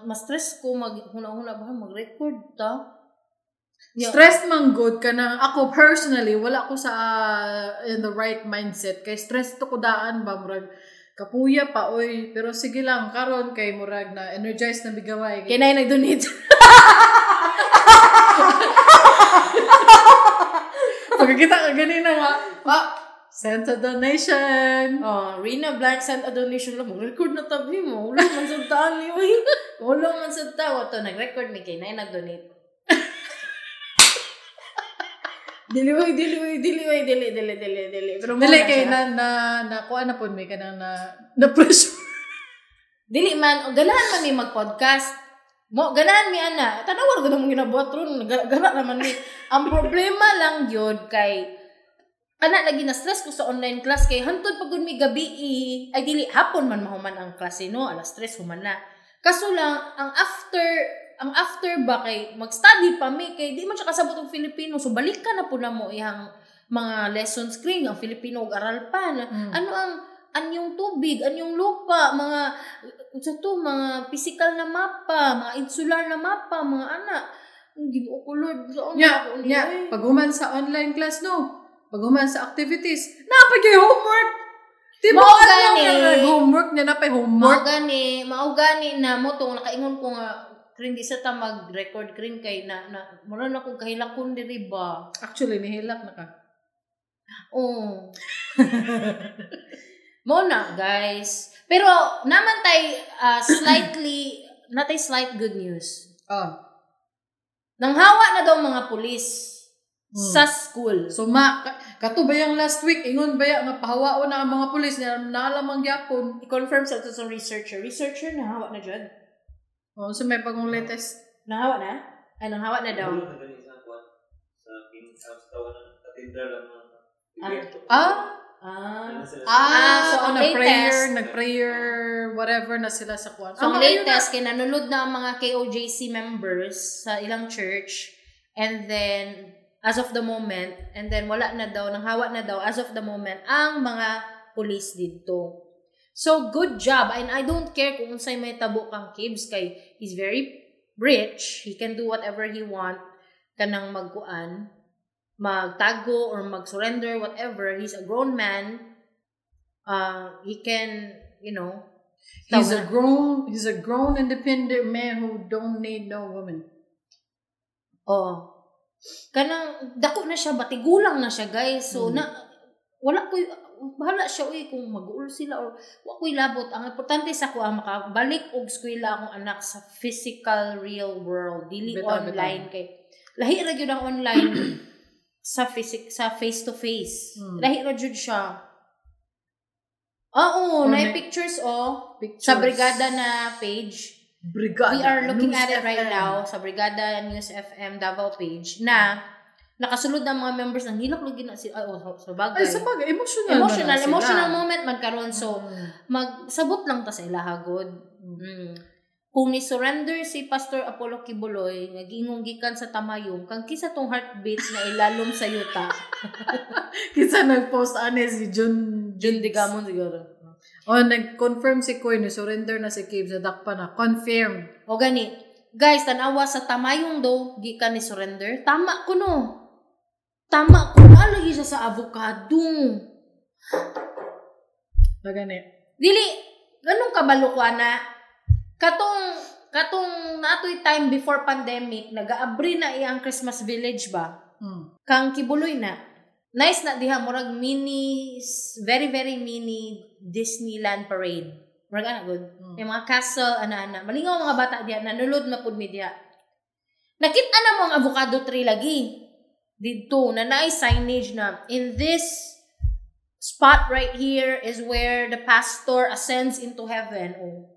S2: ma-stress ko, maghuna-huna ba, mag-record ta?
S1: Yeah. Stress man good ka na. Ako personally, wala ko sa in the right mindset. Kay stress to ko daan ba, murag, kapuya pa, oy. Pero sige lang, karon kay murag na energized na bigaway.
S2: Kaya na nag-donate.
S1: Pagkakita ka ganina nga, send a donation.
S2: Oh, Rina Blank sent a donation lang. Mag-record na tabi mo. Wala man sa taan niyo. Wala man sa tao. Ito, nag-record mi kay na nag-donate. Dili. Pero
S1: dili kay na kuan na pud may kanang na pressure.
S2: Dili man, ganahan man mi mag-podcast. Mo ganahan mi ana. Tanawar gud mong ginabuhat ron, gana naman mi. Ang problema lang gyud kay kana lagi na stress ko sa online class kay hantod pag gud mi gabi ay dili hapon man mahuman ang klase no, alas 3 human na. Kaso lang ang after ba kay mag-study pa mi kay di man siya kasabot og Filipino, so balik ka na po na mo iyang mga lesson screen ang Filipino og aral pa na, ano ang anyong tubig, anyong lupa, mga sa to mga physical na mapa, mga insular na mapa, mga ana. Hindi mo ko Lord,
S1: nya, nya, pag human sa online class no, pag human sa activities, napay homework. Di ba alam nga nag-homework niya, napay homework.
S2: Mao gani na mo tong nakaingon ko nga kring di sa ta mag-record kring kay na mura na kong kahilakon diri ba.
S1: Actually nihilak na ka.
S2: Oo. Mo na guys. Pero naman tay slightly natay slight good news.
S1: Oh.
S2: Nanghawa na daw mga pulis sa school.
S1: So kato ba yung last week ingon ba ya nga pahawaon na ang mga pulis na naalamang gyapon.
S2: I-confirm sa ato sa researcher. Researcher nahawa na jud.
S1: Oh, so may bagong latest.
S2: Nahawa na? Ay, nahawa na daw.
S1: Ah,
S2: Ah.
S1: Ah,
S2: So
S1: so
S2: ang
S1: nag-prayer,
S2: latest-
S1: nag-prayer, whatever na sila sa kuwan.
S2: So, ang
S1: Ah, maayo
S2: latest, kay nanulod na ang mga KOJC members sa ilang church. And then, as of the moment, and then wala na daw, nanghawa na daw, as of the moment, ang mga police didto. So, good job. And I don't care kung unsay may tabo kang Kibs kay he's very rich. He can do whatever he want kanang magkuan, magtago or mag-surrender, whatever. He's a grown man. He can,
S1: He's a grown independent man who don't need no woman.
S2: Oh. Kanang dako na siya, batigulang na siya, guys. So na wala ko, bahala siya uy kung mag-uul sila or wa ko'y labot. Ang importante sa ko ang makabalik og eskwela akong anak sa physical real world, dili
S1: Bitaw,
S2: online kay lahi ra gyud ang online sa physic sa face to face. Lahi ra jud siya. Oo,
S1: Or
S2: na pictures oh
S1: Pictures.
S2: sa Brigada na page.
S1: Brigada.
S2: We are looking
S1: News
S2: at it right
S1: FM.
S2: now sa Brigada News FM Davao page na nakasulod ang mga members ng hilak lagi na si ay, oh, sa bagay.
S1: Ay, sa bagay, emotional
S2: Emotional,
S1: man na sila.
S2: emotional moment man karon. So, magsabot lang ta sa ilahagod. Kung ni-surrender si Pastor Apollo Quiboloy, nagingong gikan sa Tamayong, kang kisa tong heartbeat na ilalom sa yuta.
S1: Kisa nag-post ane si Jun
S2: Jun Digamon siguro.
S1: Oh, nag-confirm si Koy, ni-surrender na si Cave sa dakpa na. Confirm.
S2: O gani, guys, tanawa sa Tamayong do, gikan ni surrender. Tama ko no. Tama ko na lagi siya sa avocado.
S1: Gani.
S2: Dili, ganun kabalo ko ana. Katong natoy time before pandemic, nagaabri na iyang Christmas village ba? Kang Quiboloy na. Nice na diha, murag mini, very very mini Disneyland parade. Murag ana good. May mga castle, ana-ana. Malingaw ang mga bata diha, nanulod na pud mi diha. Nakita na mo ang avocado tree lagi. Didto, na naay signage na, in this spot right here is where the pastor ascends into heaven. Oh.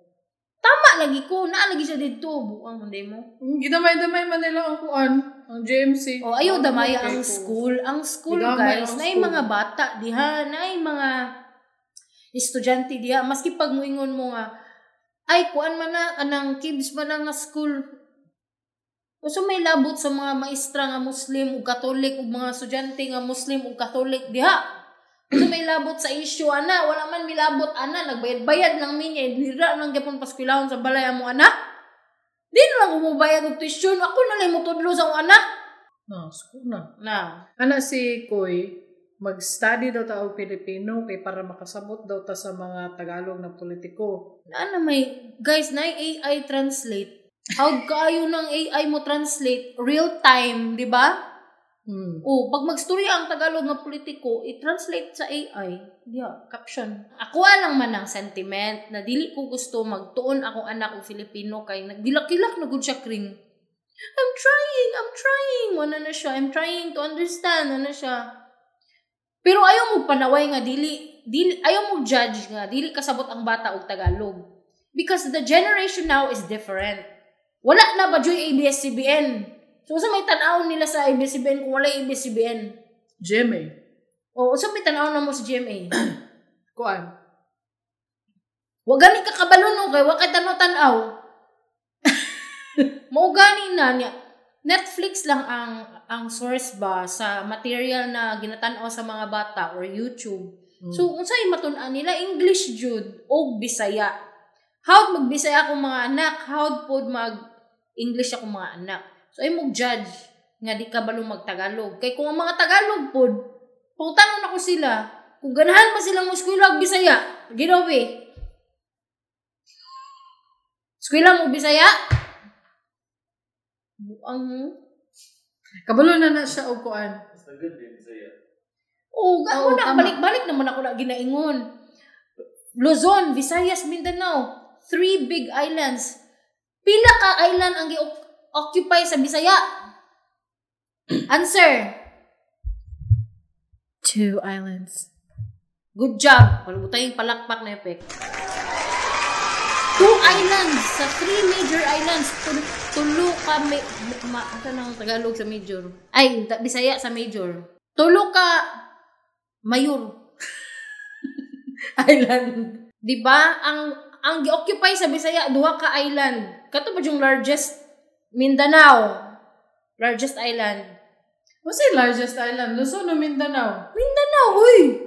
S2: Tama lagi ko, naa lagi siya didto. Buang, hindi mo.
S1: Gidamay-damay man nila ang kuan, ang JMC.
S2: Oh, ayaw damaya
S1: Okay
S2: ang
S1: ko.
S2: school. Ang school,
S1: Gidamay
S2: guys,
S1: ang
S2: naay
S1: school.
S2: mga bata diha, naay mga estudyante diha. Maski pag muingon mo nga, ay, kuan man na, anang kids man na nga school. Uso may labot sa mga maestra nga Muslim ug Katolik ug mga estudyante nga Muslim ug Katolik diha. Uso may labot sa issue ana, wala man milabot ana, nagbayad-bayad lang mi niya, dira lang gyapon paskwilahon sa balay among anak. Di na lang umubayad og tuition, ako na lang motudlo sa akong anak.
S1: No, school na.
S2: Na.
S1: Ana si Koy, mag-study daw ta og Pilipino kay para makasabot daw ta sa mga Tagalog na politiko.
S2: Ano may, guys, na AI translate. How kaayo ng AI mo translate real time, di ba? O, pag magstorya ang Tagalog nga politiko, i-translate sa AI. Yeah, caption. Ako lang man ang sentiment na dili ko gusto magtuon akong anak og Filipino kay nagdilak-dilak na gud siya kring. I'm trying, I'm trying. Wala na siya. I'm trying to understand. Ano siya. Pero ayaw mo panaway nga dili, dili ayaw mo judge nga dili kasabot ang bata og Tagalog. Because the generation now is different. Wala na ba joy ABS-CBN? So, sa may tan-awon nila sa ABS-CBN kung wala ABS-CBN?
S1: GMA.
S2: O, sa may tan-awon na mo sa GMA?
S1: Kuan.
S2: Wa gani ka kabalo no kay wa kay tanaw-tanaw. Mao gani na niya. Netflix lang ang source ba sa material na ginatan-aw sa mga bata or YouTube. So unsay matun-an nila English jud og Bisaya. How magbisaya akong mga anak, how pod mag English akong mga anak. So ay mo judge nga di ka balo magtagalog. Kay kung ang mga Tagalog pod, pangutanon ako sila, kung ganahan ba silang mo-eskwela og Bisaya, ginawi. Eskwela mo Bisaya? Buang.
S1: Kabalo na na siya og kuan.
S3: Basta good din sa'yo.
S2: Oo,
S1: Oo,
S2: na,
S1: tama.
S2: balik-balik naman ako na ginaingon. Luzon, Visayas, Mindanao, 3 big islands. Pila ka island ang gi-occupy sa Bisaya? Answer.
S1: 2 islands.
S2: Good job. Palubutay yung palakpak na effect. 2 islands sa 3 major islands. Tulo ka may ano ang Tagalog sa major? Ay, Bisaya sa major. Tulo ka Mayor. Island. Di ba? Ang gi-occupy sa Bisaya duha ka island. Kato ba yung largest Mindanao? Largest island.
S1: What's the largest island? Luzon o Mindanao?
S2: Mindanao, uy.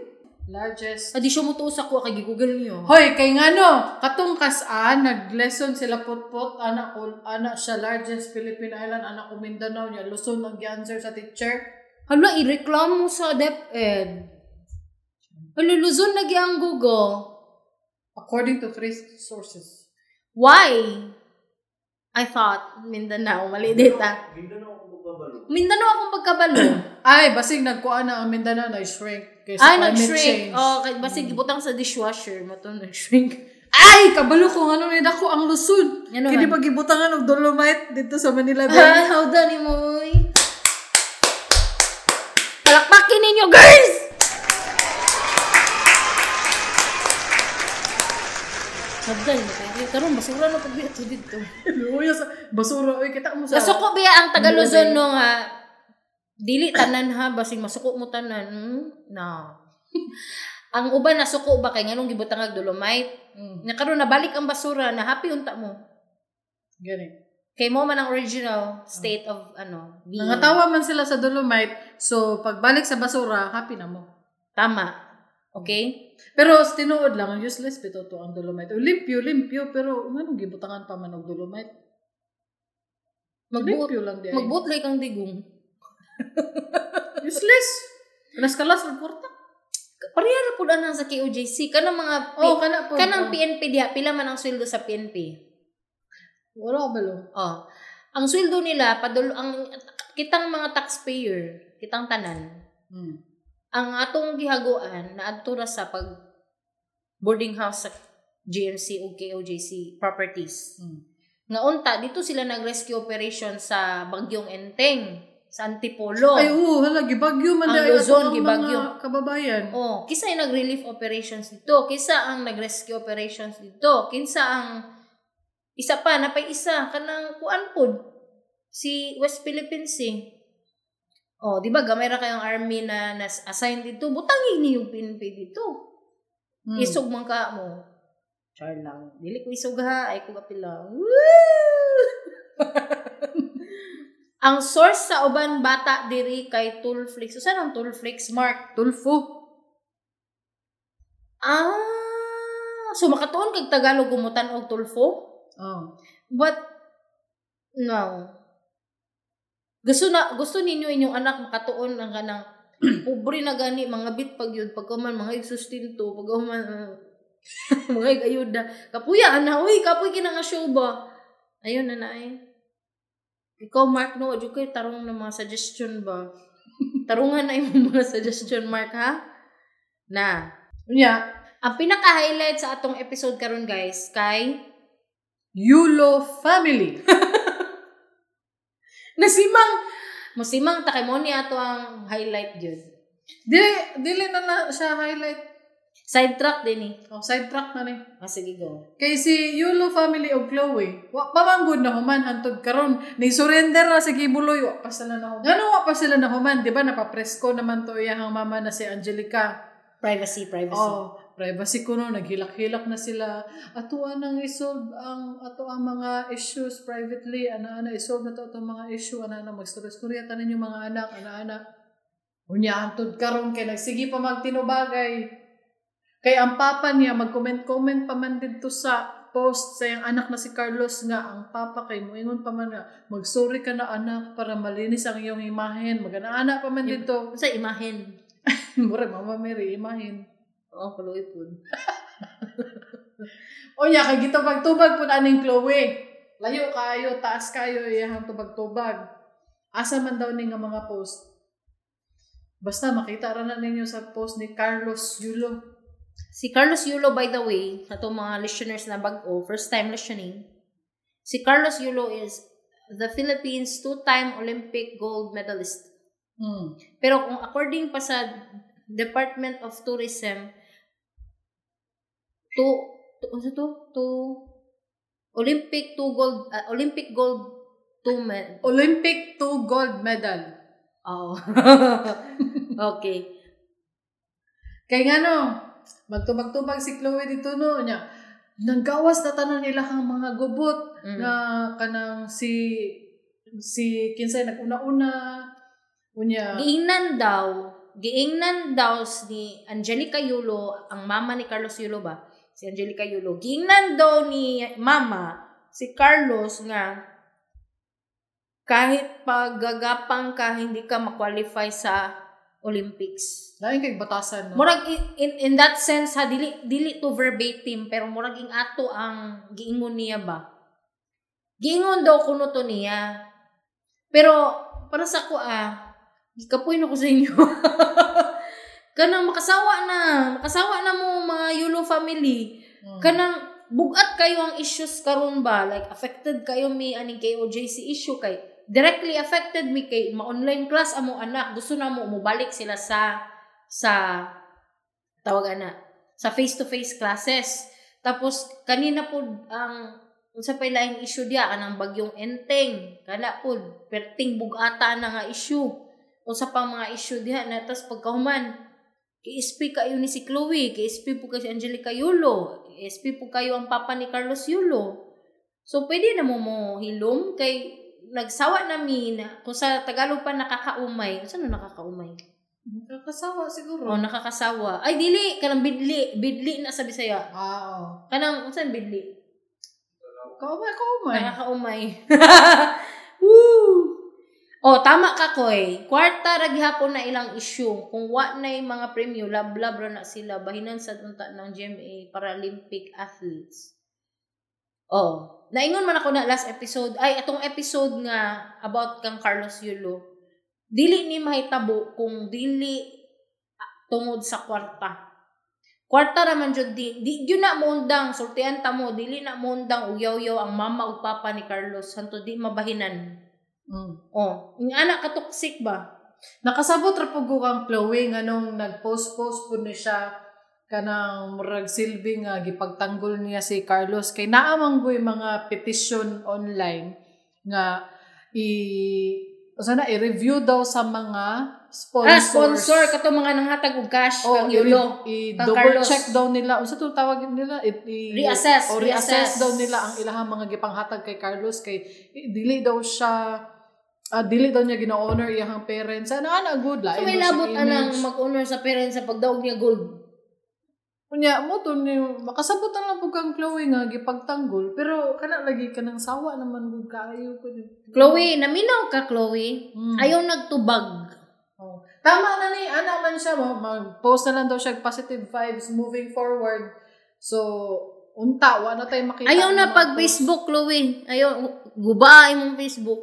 S1: Largest.
S2: Adi siya mo tuo sa kuha kay Google niyo.
S1: Hoy, kay ngano, katong kasaan nag-lesson sila potpot, anak ko, anak siya largest Philippine island, anak ko Mindanao niya, Luzon ang gi-answer sa teacher.
S2: Hala, ireklamo sa DepEd. Hala, Luzon lagi ang Google.
S1: According to 3 sources.
S2: Why? I thought Mindanao. Mali data.
S3: Mindanao akong pagkabalo.
S2: Mindanao akong pagkabalo.
S1: Ay, basig nagkuha na ang Mindanao na-shrink. Kaysa
S2: Ay,
S1: climate
S2: nag-shrink.
S1: change.
S2: Oh, kay basig gibutang sa dishwasher. Mato nag-shrink.
S1: Ay, kabalo ko ngano ni dako ang Luzon.
S2: Ano
S1: Kini
S2: man?
S1: ba gibutangan og dolomite dito sa Manila Bay?
S2: Ah, how done mo, oy. Palakpakin ninyo, girls! Hagdan mo kayo. Karon basura na pag dito dito.
S1: Luya sa basura oy kita mo sa.
S2: Nasuko biya ang taga Luzon no nga dili tanan ha basig masuko mo tanan. No. Ang uban nasuko ba kay nganong gibutang og dolomite? Nya karon nabalik ang basura na happy unta mo.
S1: Gani.
S2: Kay mo man ang original state of ano, being.
S1: Nangatawa man sila sa dolomite, so pagbalik sa basura, happy na mo.
S2: Tama. Okay?
S1: Pero tinuod lang, ang useless bitaw to ang dolomite. O, limpyo, limpyo, pero nganong gibutangan pa man og dolomite?
S2: Magbuot
S1: Limpyo lang di ay.
S2: magbuot kang digong.
S1: Useless. Kalas-kalas ang kwarta.
S2: Pareha ra pud anang sa KOJC kanang mga
S1: Oh, kana po.
S2: kanang PNP diha pila man ang sweldo sa PNP.
S1: Wala ka balo.
S2: Oh. Ang sweldo nila padul ang kitang mga taxpayer, kitang tanan. Ang atong gihaguan naadto ra sa pag boarding house sa GMC o KOJC properties. Nga unta dito sila nag-rescue operation sa Bagyong Enteng, sa Antipolo.
S1: Ay, oo, hala, gibagyo man
S2: Ang
S1: dahil
S2: Luzon,
S1: atong
S2: gibagyo.
S1: mga kababayan.
S2: Oh, kisa yung nag-relief operations dito, kisa ang nag-rescue operations dito, kinsa ang isa pa napay isa kanang kuan pod si West Philippines Sea. Oh, di ba gamay ra kayong army na nas assign dito, butangin ni yung PNP dito. Isog man ka mo. Char lang. Dili ko isog ha, ay ko kapila. Woo! Ang source sa uban bata diri kay Toolflix. Usa nang Toolflix, Mark?
S1: Tulfo.
S2: Ah, so makatuon kag Tagalog gumutan og tulfo?
S1: Oh.
S2: But no. Gusto ninyo inyong anak makatuon ang kanang pobre na gani mga bit pag yun pagkuman mga sustento pagkuman mga ayuda. Kapuya ana uy, kapuy kina nga show ba? Ayun na na eh. Ikaw Mark no, adyo kay tarong na mga suggestion ba? Tarungan na imong mga suggestion Mark ha? Na.
S1: Unya,
S2: Ang pinaka-highlight sa atong episode karon guys kay
S1: Yulo family.
S2: nasimang musimang ta kay mo ni ato ang highlight gyud.
S1: Dili na siya highlight.
S2: Sidetrack din eh.
S1: Oh, sidetrack na ni.
S2: Ah, sige go.
S1: Kay si Yulo family og Chloe, wa pa man gud na human hantod karon. Ni surrender ra si Kibuloy, wa pa sila na human. Ngano wa pa sila na human, di ba napapresko naman to iyahang mama na si Angelica.
S2: Privacy, privacy.
S1: Oh, privacy ko no, naghilak-hilak na sila. Ato nang isolve ang ato ang mga issues privately, ana-ana isolve na to atong mga issue, ana-ana magstorya-storya tanan yung mga anak, ana-ana. Unya hantod karon kay nagsige pa magtinubagay. Kay ang papa niya mag-comment-comment pa man didto sa post sa iyang anak na si Carlos nga ang papa kay moingon pa man nga magsorry ka na anak para malinis ang iyong imahen, magana-ana pa man didto.
S2: Sa imahen.
S1: Mura Mama Mary imahen.
S2: Oo, kaluoy pud.
S1: Unya kay gitubag-tubag pud aning Chloe. Layo kayo, taas kayo iyang tubag-tubag. Asa man daw ni nga mga post. Basta makita ra na ninyo sa post ni Carlos Yulo.
S2: Si Carlos Yulo, by the way, atong mga listeners na bag-o, first time listening, si Carlos Yulo is the Philippines two-time Olympic gold medalist. Pero kung according pa sa Department of Tourism, Olympic two gold Olympic gold two med.
S1: Olympic 2 gold medal.
S2: Oh. Okay.
S1: Kay nga no, magtubag-tubag si Chloe dito no, nya. Nanggawas na tanan nila ang mga gubot na kanang si si kinsay nag-una-una unya.
S2: Giingnan daw ni Angelica Yulo, ang mama ni Carlos Yulo ba? Si Angelica Yulo. Giingnan daw ni mama si Carlos nga kahit paggagapang ka, hindi ka ma-qualify sa Olympics.
S1: Lain kay batasan, no?
S2: Murag in that sense ha, dili dili to verbatim, pero murag ing ato ang giingon niya ba. Giingon daw kuno to niya. Pero para sa ko ah, gikapoy na ko sa inyo. Kanang makasawa na mo mga Yulo family. Kanang bugat kayo ang issues karon ba, like affected kayo mi aning KOJC issue kay directly affected mi kay ma-online class amo anak, gusto na mo mobalik sila sa tawag ana sa face to face classes. Tapos kanina po ang unsa pay laing issue diya, kanang bagyong Enteng, kana pod perting bugata na nga issue, unsa pa mga issue diha na. Tas pagkahuman KSP kayo ni si Chloe, KSP po kay si Angelica Yulo, KSP po kayo ang papa ni Carlos Yulo. So pwede na mo mo hilom kay nagsawa na mi na, kung sa Tagalog pa nakakaumay. Unsa na nakakaumay?
S1: Nakakasawa siguro.
S2: O nakakasawa. Ay dili, kanang bidli, bidli na sa Bisaya.
S1: Ah, oo.
S2: Kanang unsa ang bidli?
S1: Kaumay, kaumay.
S2: Nakakaumay. Woo! Oh, tama ka, Koy. Kwarta ra gihapon na ilang issue. Kung wa na yung mga premyo, lab-lab ra na sila. Bahinan sa unta ng GMA Paralympic athletes. Oh, naingon man ako na last episode, ay atong episode nga about kang Carlos Yulo. Dili ni mahitabo kung dili tungod sa kwarta. Kwarta ra man jud, di gyud na moundang, sultian ta mo, dili na moundang uyaw-yaw ang mama ug papa ni Carlos hanto di mabahinan. Oh, ing ana ka toxic ba?
S1: Nakasabot ra pud ko kang Chloe nganong nag-post-post pud ni siya kanang murag silbi nga gipagtanggol niya si Carlos kay naa man goy mga petition online nga i usa na i-review daw sa mga sponsors.
S2: Ah, sponsor kato mga nanghatag og cash
S1: Oh,
S2: kang Yulo.
S1: i-
S2: kang
S1: double
S2: Carlos.
S1: check daw nila. Unsa to tawag nila?
S2: Reassess,
S1: O reassess
S2: reassess.
S1: daw nila ang ilahang mga gipanghatag kay Carlos kay dili daw siya dili daw niya gina-honor iyahang parents. Ana ana good
S2: So
S1: lain
S2: may
S1: daw siya
S2: labot anang
S1: image.
S2: mag-honor sa parents sa pagdaog niya gold.
S1: Unya mo to ni makasabot na lang pud kang Chloe nga gipagtanggol, pero kana lagi kanang sawa naman gud kaayo ko.
S2: Chloe, naminaw ka, Chloe. Ayaw nagtubag.
S1: Oh. Tama na ni ana man siya mo mag-post na lang daw siya og positive vibes moving forward. So unta wa na tay makita
S2: Ayaw na
S1: nga mga
S2: pag
S1: post.
S2: Facebook, Chloe. Ayaw guba imong Facebook.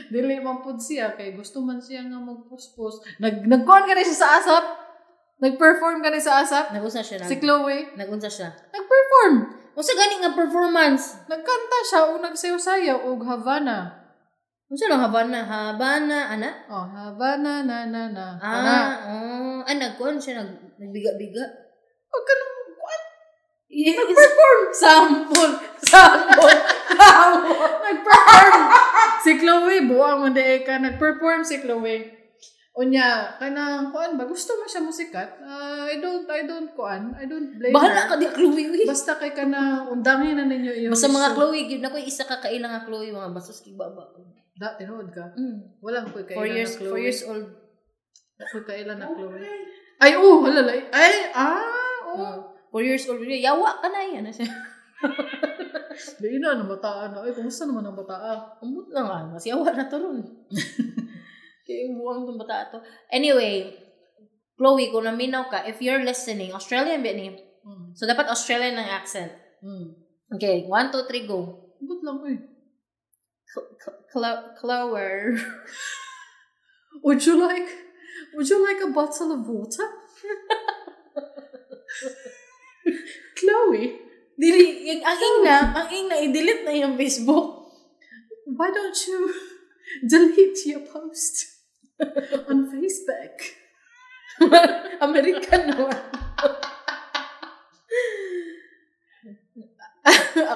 S1: Dili man pud siya kay gusto man siya nga mag-post-post. Nagkuan kani siya sa ASAP. Nag-perform kani sa ASAP.
S2: Nagunsa siya
S1: Si Chloe,
S2: Nagunsa siya.
S1: Nag-perform.
S2: Unsa gani nga performance?
S1: Nagkanta siya og nagsayaw-sayaw og Havana.
S2: Unsa lang Havana? Havana ana?
S1: Oh, Havana na na na.
S2: Ah,
S1: Ana.
S2: oh, ah, nagkuan siya nagbiga-biga.
S1: Og kanang kuan,
S2: Nag-perform. Sample. Sample. Sample.
S1: Nag-perform. Si Chloe, buang man di ka nag-perform si Chloe. Unya, kanang kuan ba gusto man siya musikat? Ah, I don't kuan, I don't blame
S2: Bahala
S1: her.
S2: ka di Chloe. Uy.
S1: Basta kay kanang undangin na ninyo iyong
S2: Basta mga
S1: issue.
S2: Chloe gyud na ko isa ka kaila nga Chloe mga basos kig baba.
S1: Da, tinuod ka. Wala ko kaila
S2: 4 years,
S1: na Chloe.
S2: 4 years old.
S1: Wala ko kaila na Chloe. Ay, oh, hala, ay, ah, oh.
S2: 4 years old. Yawa ka na yan. Ano siya?
S1: Di na, ang bataan na. Ay, kumusta naman ang bataan?
S2: Umot lang ah. Mas yawa na to ron. Kaya buwang tong bata to. Anyway, Chloe, kung naminaw ka, if you're listening, Australian ba ni? So, dapat Australian ang accent. Okay, 1, 2, 3, go.
S1: Umot lang, eh.
S2: Clover.
S1: Would you like a bottle of water? Chloe,
S2: Dili, yung, ang ingna, i-delete na yung Facebook.
S1: Why don't you delete your post on Facebook?
S2: American naman.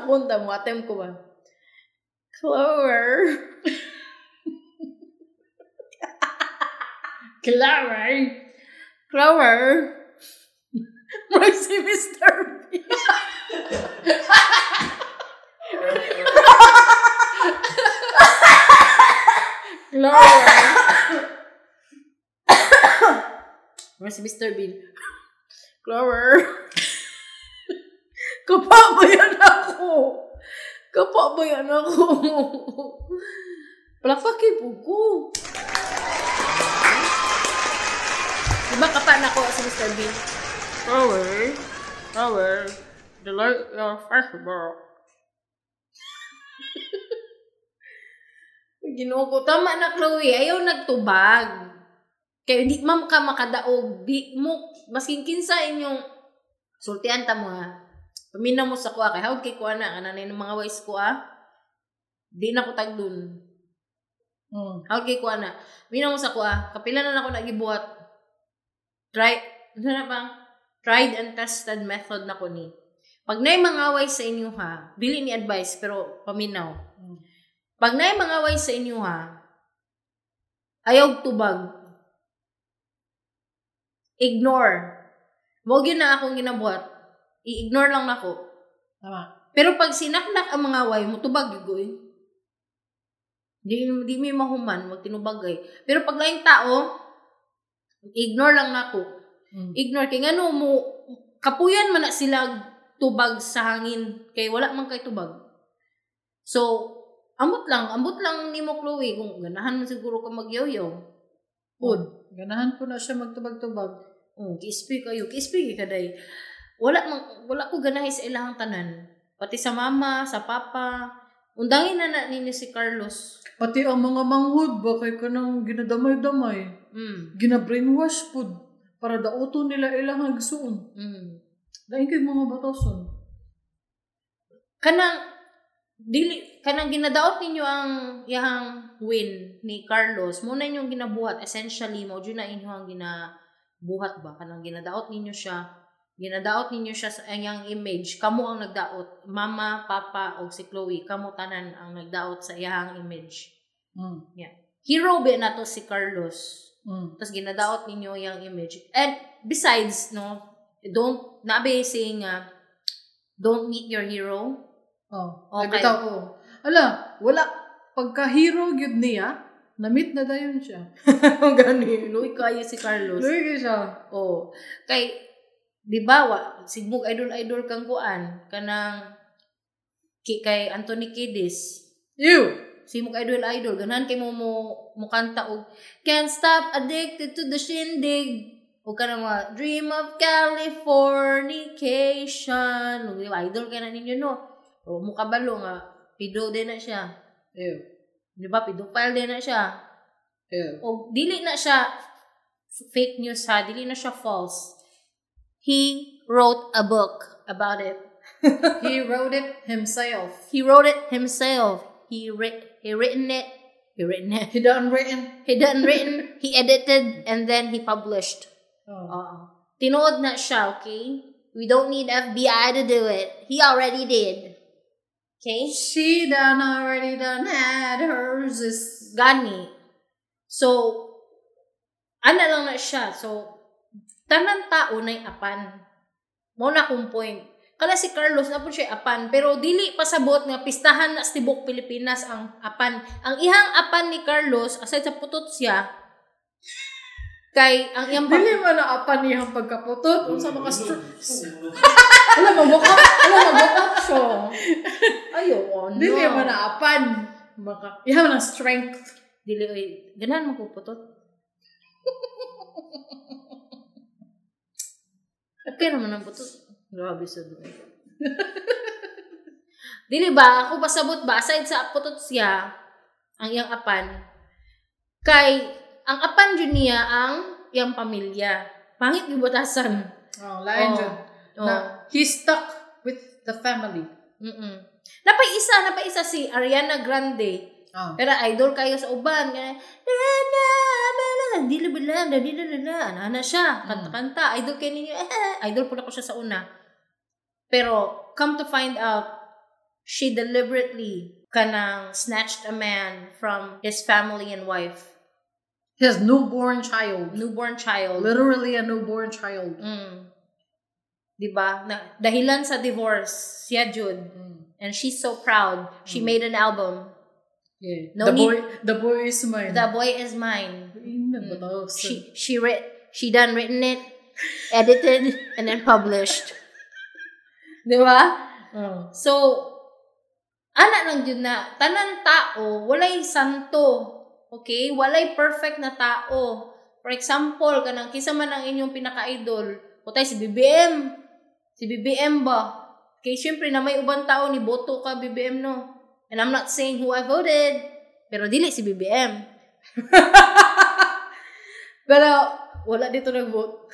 S2: Ako unta mo, attempt ko ba? Clover.
S1: Chloe!
S2: Clover.
S1: Murag si Mr. B. Clover.
S2: Murag si Mr. Bean. Clover.
S1: Kapa ba yan ako? Kapa ba yan ako?
S2: Palakpakin po ko. Diba kapa na ko si Mr. Bean?
S1: Clover. Clover. Delete your Facebook.
S2: Ginoo ko. Tama na, Chloe. Ayaw nagtubag. Kaya hindi ma'am ka makadaog. Di mo, maskin kinsa inyong sultian ta mo ha. Paminaw mo sa kuha. Kay hawag kay kuha na. Kananay ng mga wise ko ha. Di na ko tagdun. Hawag kay kuha na. Paminaw mo sa kuha. Kapila na ako nagibuhat. Try, ano na bang? Tried and tested method na ko ni. Pag naay mga wise sa inyo ha, dili ni advice pero paminaw. Pag naay mga wise sa inyo ha, ayaw tubag. Ignore. Mo gyud na akong ginabuhat. I-ignore lang nako.
S1: Tama.
S2: Pero pag sinaknak ang mga way, mutubag gyud ko eh. Di mi mahuman, magtinubagay. Pero pag laing tao, ignore lang nako. Ignore kay ngano mo kapuyan man na sila tubag sa hangin kay wala man kay tubag. So, ambot lang nimo Chloe kung ganahan man siguro ka magyoyo. Pud,
S1: ganahan po na siya magtubag-tubag.
S2: Oh, kiispi kayo, kiispi ka day. Wala ko ganahi sa ilahang tanan. Pati sa mama, sa papa. Undangin na ninyo si Carlos.
S1: Pati ang mga manghud ba kay kanang ginadamay-damay. Gina-brainwash pud para dauto nila ilang hagsuon. Lain kay mga batason.
S2: Kanang dili kanang ginadaot ninyo ang iyang win ni Carlos, mo na inyong ginabuhat essentially mo jud na inyo ang ginabuhat ba kanang ginadaot ninyo siya. Ginadaot ninyo siya sa iyang image. Kamo ang nagdaot, mama, papa og si Chloe, kamo tanan ang nagdaot sa iyang image. Yeah. Hero ba na to si Carlos. Tapos ginadaot ninyo iyang image. And besides, no, don't nabe saying don't meet your hero.
S1: Oh,
S2: okay.
S1: Bitaw, oh. Ala, wala pagka hero gyud niya, na-meet na dayon siya.
S2: Gani, luoy kayo si Carlos.
S1: Luoy siya.
S2: Oh. Kay di ba wa sigbog idol kang kuan kanang kay Anthony Kiedis.
S1: Ew.
S2: Simog idol ganahan kay mo mukanta og Can't Stop Addicted to the Shindig. O kanang mga Dream of Californication. Ug idol kay na ninyo no. O mukabalo nga pido din na siya.
S1: Ew.
S2: Di ba pedophile din na siya.
S1: Ew.
S2: O dili na siya fake news ha, dili na siya false. He wrote a book about it.
S1: He wrote it himself.
S2: He wrote it himself. He written it. He written it.
S1: He done written.
S2: He done written. He edited and then he published.
S1: Oh.
S2: Tinuod na siya, okay? We don't need FBI to do it. He already did. Okay?
S1: She done already done had hers. Is
S2: Gani. So, ana lang na siya. So, tanan tao na'y apan. Mao na akong point. Kala si Carlos na po siya apan, pero dili pasabot nga pistahan na sa tibok Pilipinas ang apan. Ang ihang apan ni Carlos, aside sa putot siya, kay ang iyang
S1: dili man na apan niyang pagkaputot. Unsa maka Wala mag-walk up siya.
S2: Ayo,
S1: Dili man na apan. Maka iha man ang strength.
S2: Dili oy, ganahan mo ko putot. Okay naman ang putot. Grabe sa doon. Dili ba, ako pasabot ba, aside sa putot siya, ang iyang apan, kay, ang apan jud niya ang iyang pamilya. Pangit yung batasan.
S1: Oh, lain
S2: Oh.
S1: jud.
S2: Oh.
S1: Na, he's stuck with the family.
S2: Mm-mm. Napay isa si Ariana Grande.
S1: Oh.
S2: Pero idol kayo sa uban. Dili ba lang, dili na, ana siya, kanta-kanta, idol kayo ninyo, idol po na ko siya sa una. Pero, come to find out, she deliberately kanang snatched a man from his family and wife.
S1: His newborn child.
S2: Newborn child.
S1: Literally a newborn child.
S2: Diba? Na, dahilan sa divorce, siya jud. And she's so proud. She made an album.
S1: Yeah.
S2: No
S1: the
S2: need-
S1: boy, the boy is mine.
S2: The Boy Is Mine.
S1: Mm.
S2: She done written it, edited, and then published. Diba?
S1: Oh.
S2: So, ana lang jud na, tanan tao, walay santo. Okay? Walay perfect na tao. For example, kanang kinsa man ang inyong pinaka-idol, putay si BBM. Si BBM ba? Kay syempre na may ubang tao ni boto ka BBM, no. And I'm not saying who I voted, pero dili si BBM. Pero wala dito nag-vote.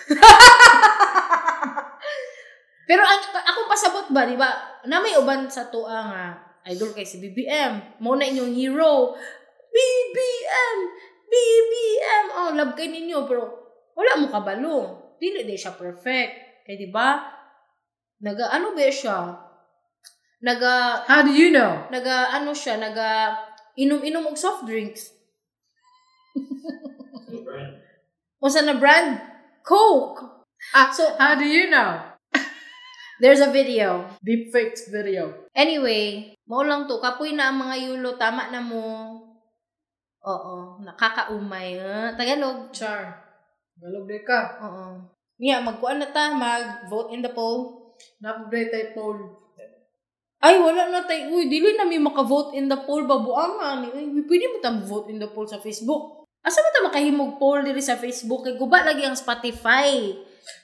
S2: Pero ang akong pasabot ba, di ba? Na may uban sa tuwa nga idol kay si BBM. Mo na inyong hero. BBM! BBM! Oh, love kay ninyo pero wala mo kabalo. Dili di siya perfect. Kay di ba? Naga ano ba siya? Naga
S1: How do you know?
S2: Naga ano siya, naga inom-inom og soft drinks. Unsa na brand? Coke.
S1: Ah, so how do you know?
S2: There's a video.
S1: Deepfaked video.
S2: Anyway, mao lang to. Kapoy na ang mga yulo. Tama na mo. Oo. Nakakaumay. Tagalog.
S1: Char. Tagalog di ka.
S2: Oo. Niya, magkuan na ta. Mag-vote in the poll.
S1: Napabray tayo poll.
S2: Ay, wala na tayo. Uy, dili na mi maka-vote in the poll. Babuang ni. Uy, pwede mo ta vote in the poll sa Facebook. Asa ba ta makahimog poll diri sa Facebook? Kay guba lagi ang Spotify.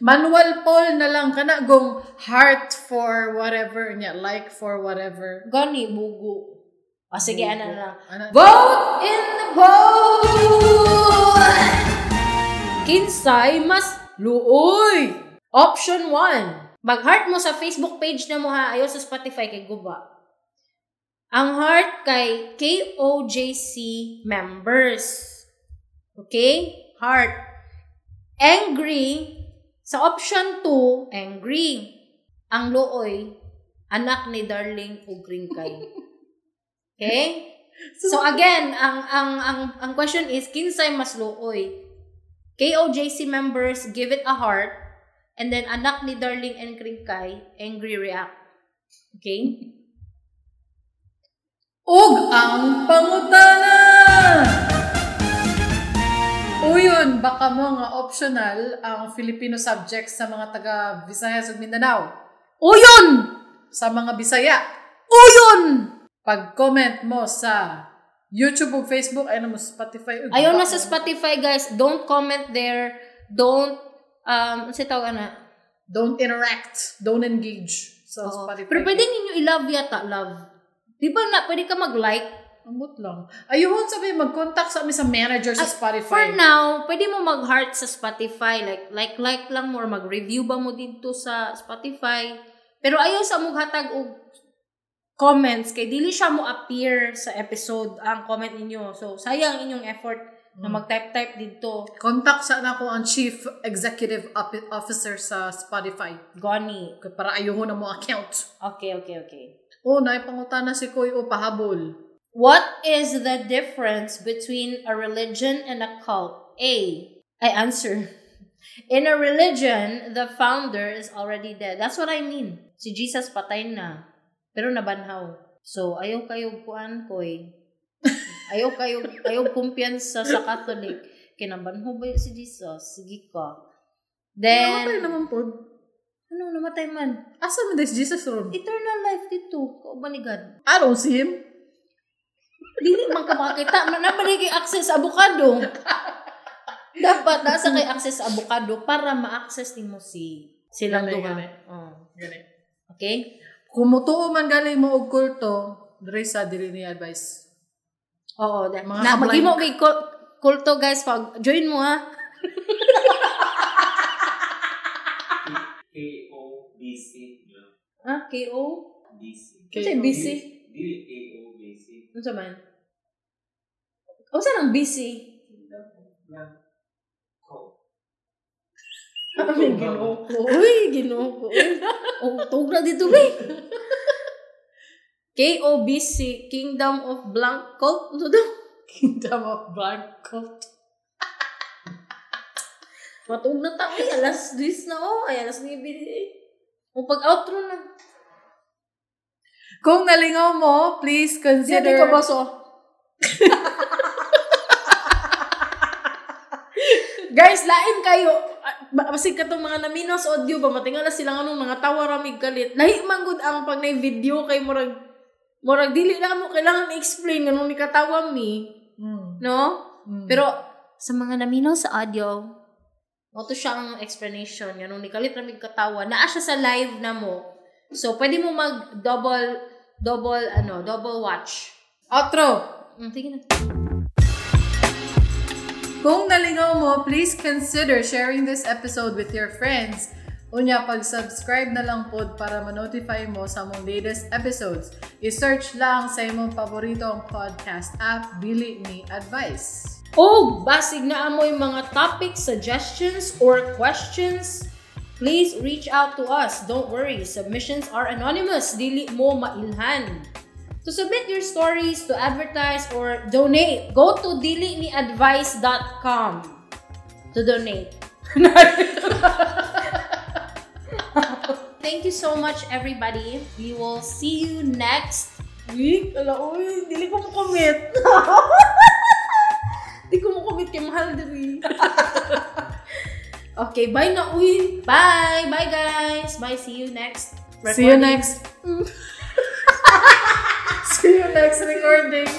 S1: Manual poll na lang kana gong heart for whatever niya, like for whatever.
S2: Gani bugo. Ah, sige,
S1: Bugo.
S2: ana na lang.
S1: Ana.
S2: Vote in the poll! Kinsay mas luoy? Option 1. Mag-heart mo sa Facebook page na mo ha, ayaw sa Spotify kay guba. Ang heart kay KOJC members. Okay? Heart. Angry. Sa option 2, angry. Ang luoy, anak ni Darling ug Ringkay. Okay? So again, ang question is kinsay mas luoy? KOJC members give it a heart and then anak ni Darling and Kringkay angry react. Okay?
S1: Ug ang pangutana! Uyon, baka mo nga optional ang Filipino subjects sa mga taga Visayas ug Mindanao.
S2: Uyon!
S1: Sa mga Bisaya.
S2: Uyon!
S1: Pag-comment mo sa YouTube ug Facebook, ayun mo Spotify. Ug
S2: Ayaw na sa Spotify, guys. Don't comment there. Don't, ano tawag na?
S1: Don't interact. Don't engage sa
S2: Oo.
S1: Spotify.
S2: Pero pwede ninyo i-love yata, love. Di ba na, pwede ka mag-like?
S1: Ambot lang. Ayun, sabi, mag-contact sa amin sa manager sa
S2: Ay,
S1: Spotify.
S2: For now, pwede mo mag-heart sa Spotify. Like lang mo or mag-review ba mo dito sa Spotify. Pero ayaw sa mughatag og comments kay dili siya mo appear sa episode ang comment ninyo. So, sayang inyong effort na mag-type-type dito.
S1: Contact sa nako ang Chief Executive Officer sa Spotify.
S2: Goni.
S1: Para ayuhon na mo account.
S2: Okay.
S1: Oh, naipangutana si Koy o pahabol.
S2: What is the difference between a religion and a cult? A. I answer. In a religion, the founder is already dead. That's what I mean. Si Jesus patay na. Pero nabanhaw. So, ayaw kayo kuan, Koy. Ayaw kumpiyansa sa Catholic. Kinabanhaw ba si Jesus? Sige ka. Then,
S1: namatay naman po.
S2: Ano, namatay man?
S1: Asa man si Jesus ron?
S2: Eternal life dito. Kauban ni God.
S1: I don't see him.
S2: Dili man ka makakita. Nabalik kay access sa avocado. Dapat nasa kay access sa avocado para ma-access nimo si silang duha. Oh.
S1: Gani.
S2: Okay?
S1: Kung mutuo man galing mo og kulto, diri sa dili ni advice.
S2: Oo,
S1: Mga
S2: na maghimo kay kulto guys, pag join mo ha.
S3: K O B C.
S2: Ah, K O
S3: B C.
S2: K B C.
S3: Dili K O B C.
S2: Unsa man? Unsa nang BC?
S3: Ko.
S2: Ay, Ginoo ko. Uy, Ginoo ko. Uy. Oh, tug na dito, be. KOBC, Kingdom of Blank Cult. Ano daw?
S1: Kingdom of Blank Cult.
S2: Matuog na ta, uy, 10:00 na oh, ay 9:00. O pag outro na.
S1: Kung nalingaw mo, please consider...
S2: Hindi ka baso. Guys, lain kayo. Basig katong mga naminos audio ba matingala sila nganong mga tawa ramig kalit. Lahi man gud ang pag nay video kay murag dili na mo kailangan i-explain nganong nikatawa mi, no? Pero sa mga naminaw sa audio, mo to siya ang explanation nganong nikalit ramig katawa. Naa siya sa live na mo. So pwede mo mag double double watch.
S1: Outro.
S2: Sige na.
S1: Kung nalingaw mo, please consider sharing this episode with your friends. Unya, pag-subscribe na lang pod para ma-notify mo sa mong latest episodes. I-search lang sa imong paboritong podcast app, Dili Ni Advice.
S2: O, basig na amoy mga topic suggestions or questions, please reach out to us. Don't worry, submissions are anonymous. Dili mo mailhan. To submit your stories, to advertise, or donate, go to diliniadvice.com to donate. Thank you so much, everybody. We will see you next week. Ala, uy, dili ko mo-commit. Di ko mo-commit kay mahal diri. Okay, bye na, uy. Bye! Bye, guys! Bye, see you next
S1: See you
S2: recording.
S1: next. See you next recording.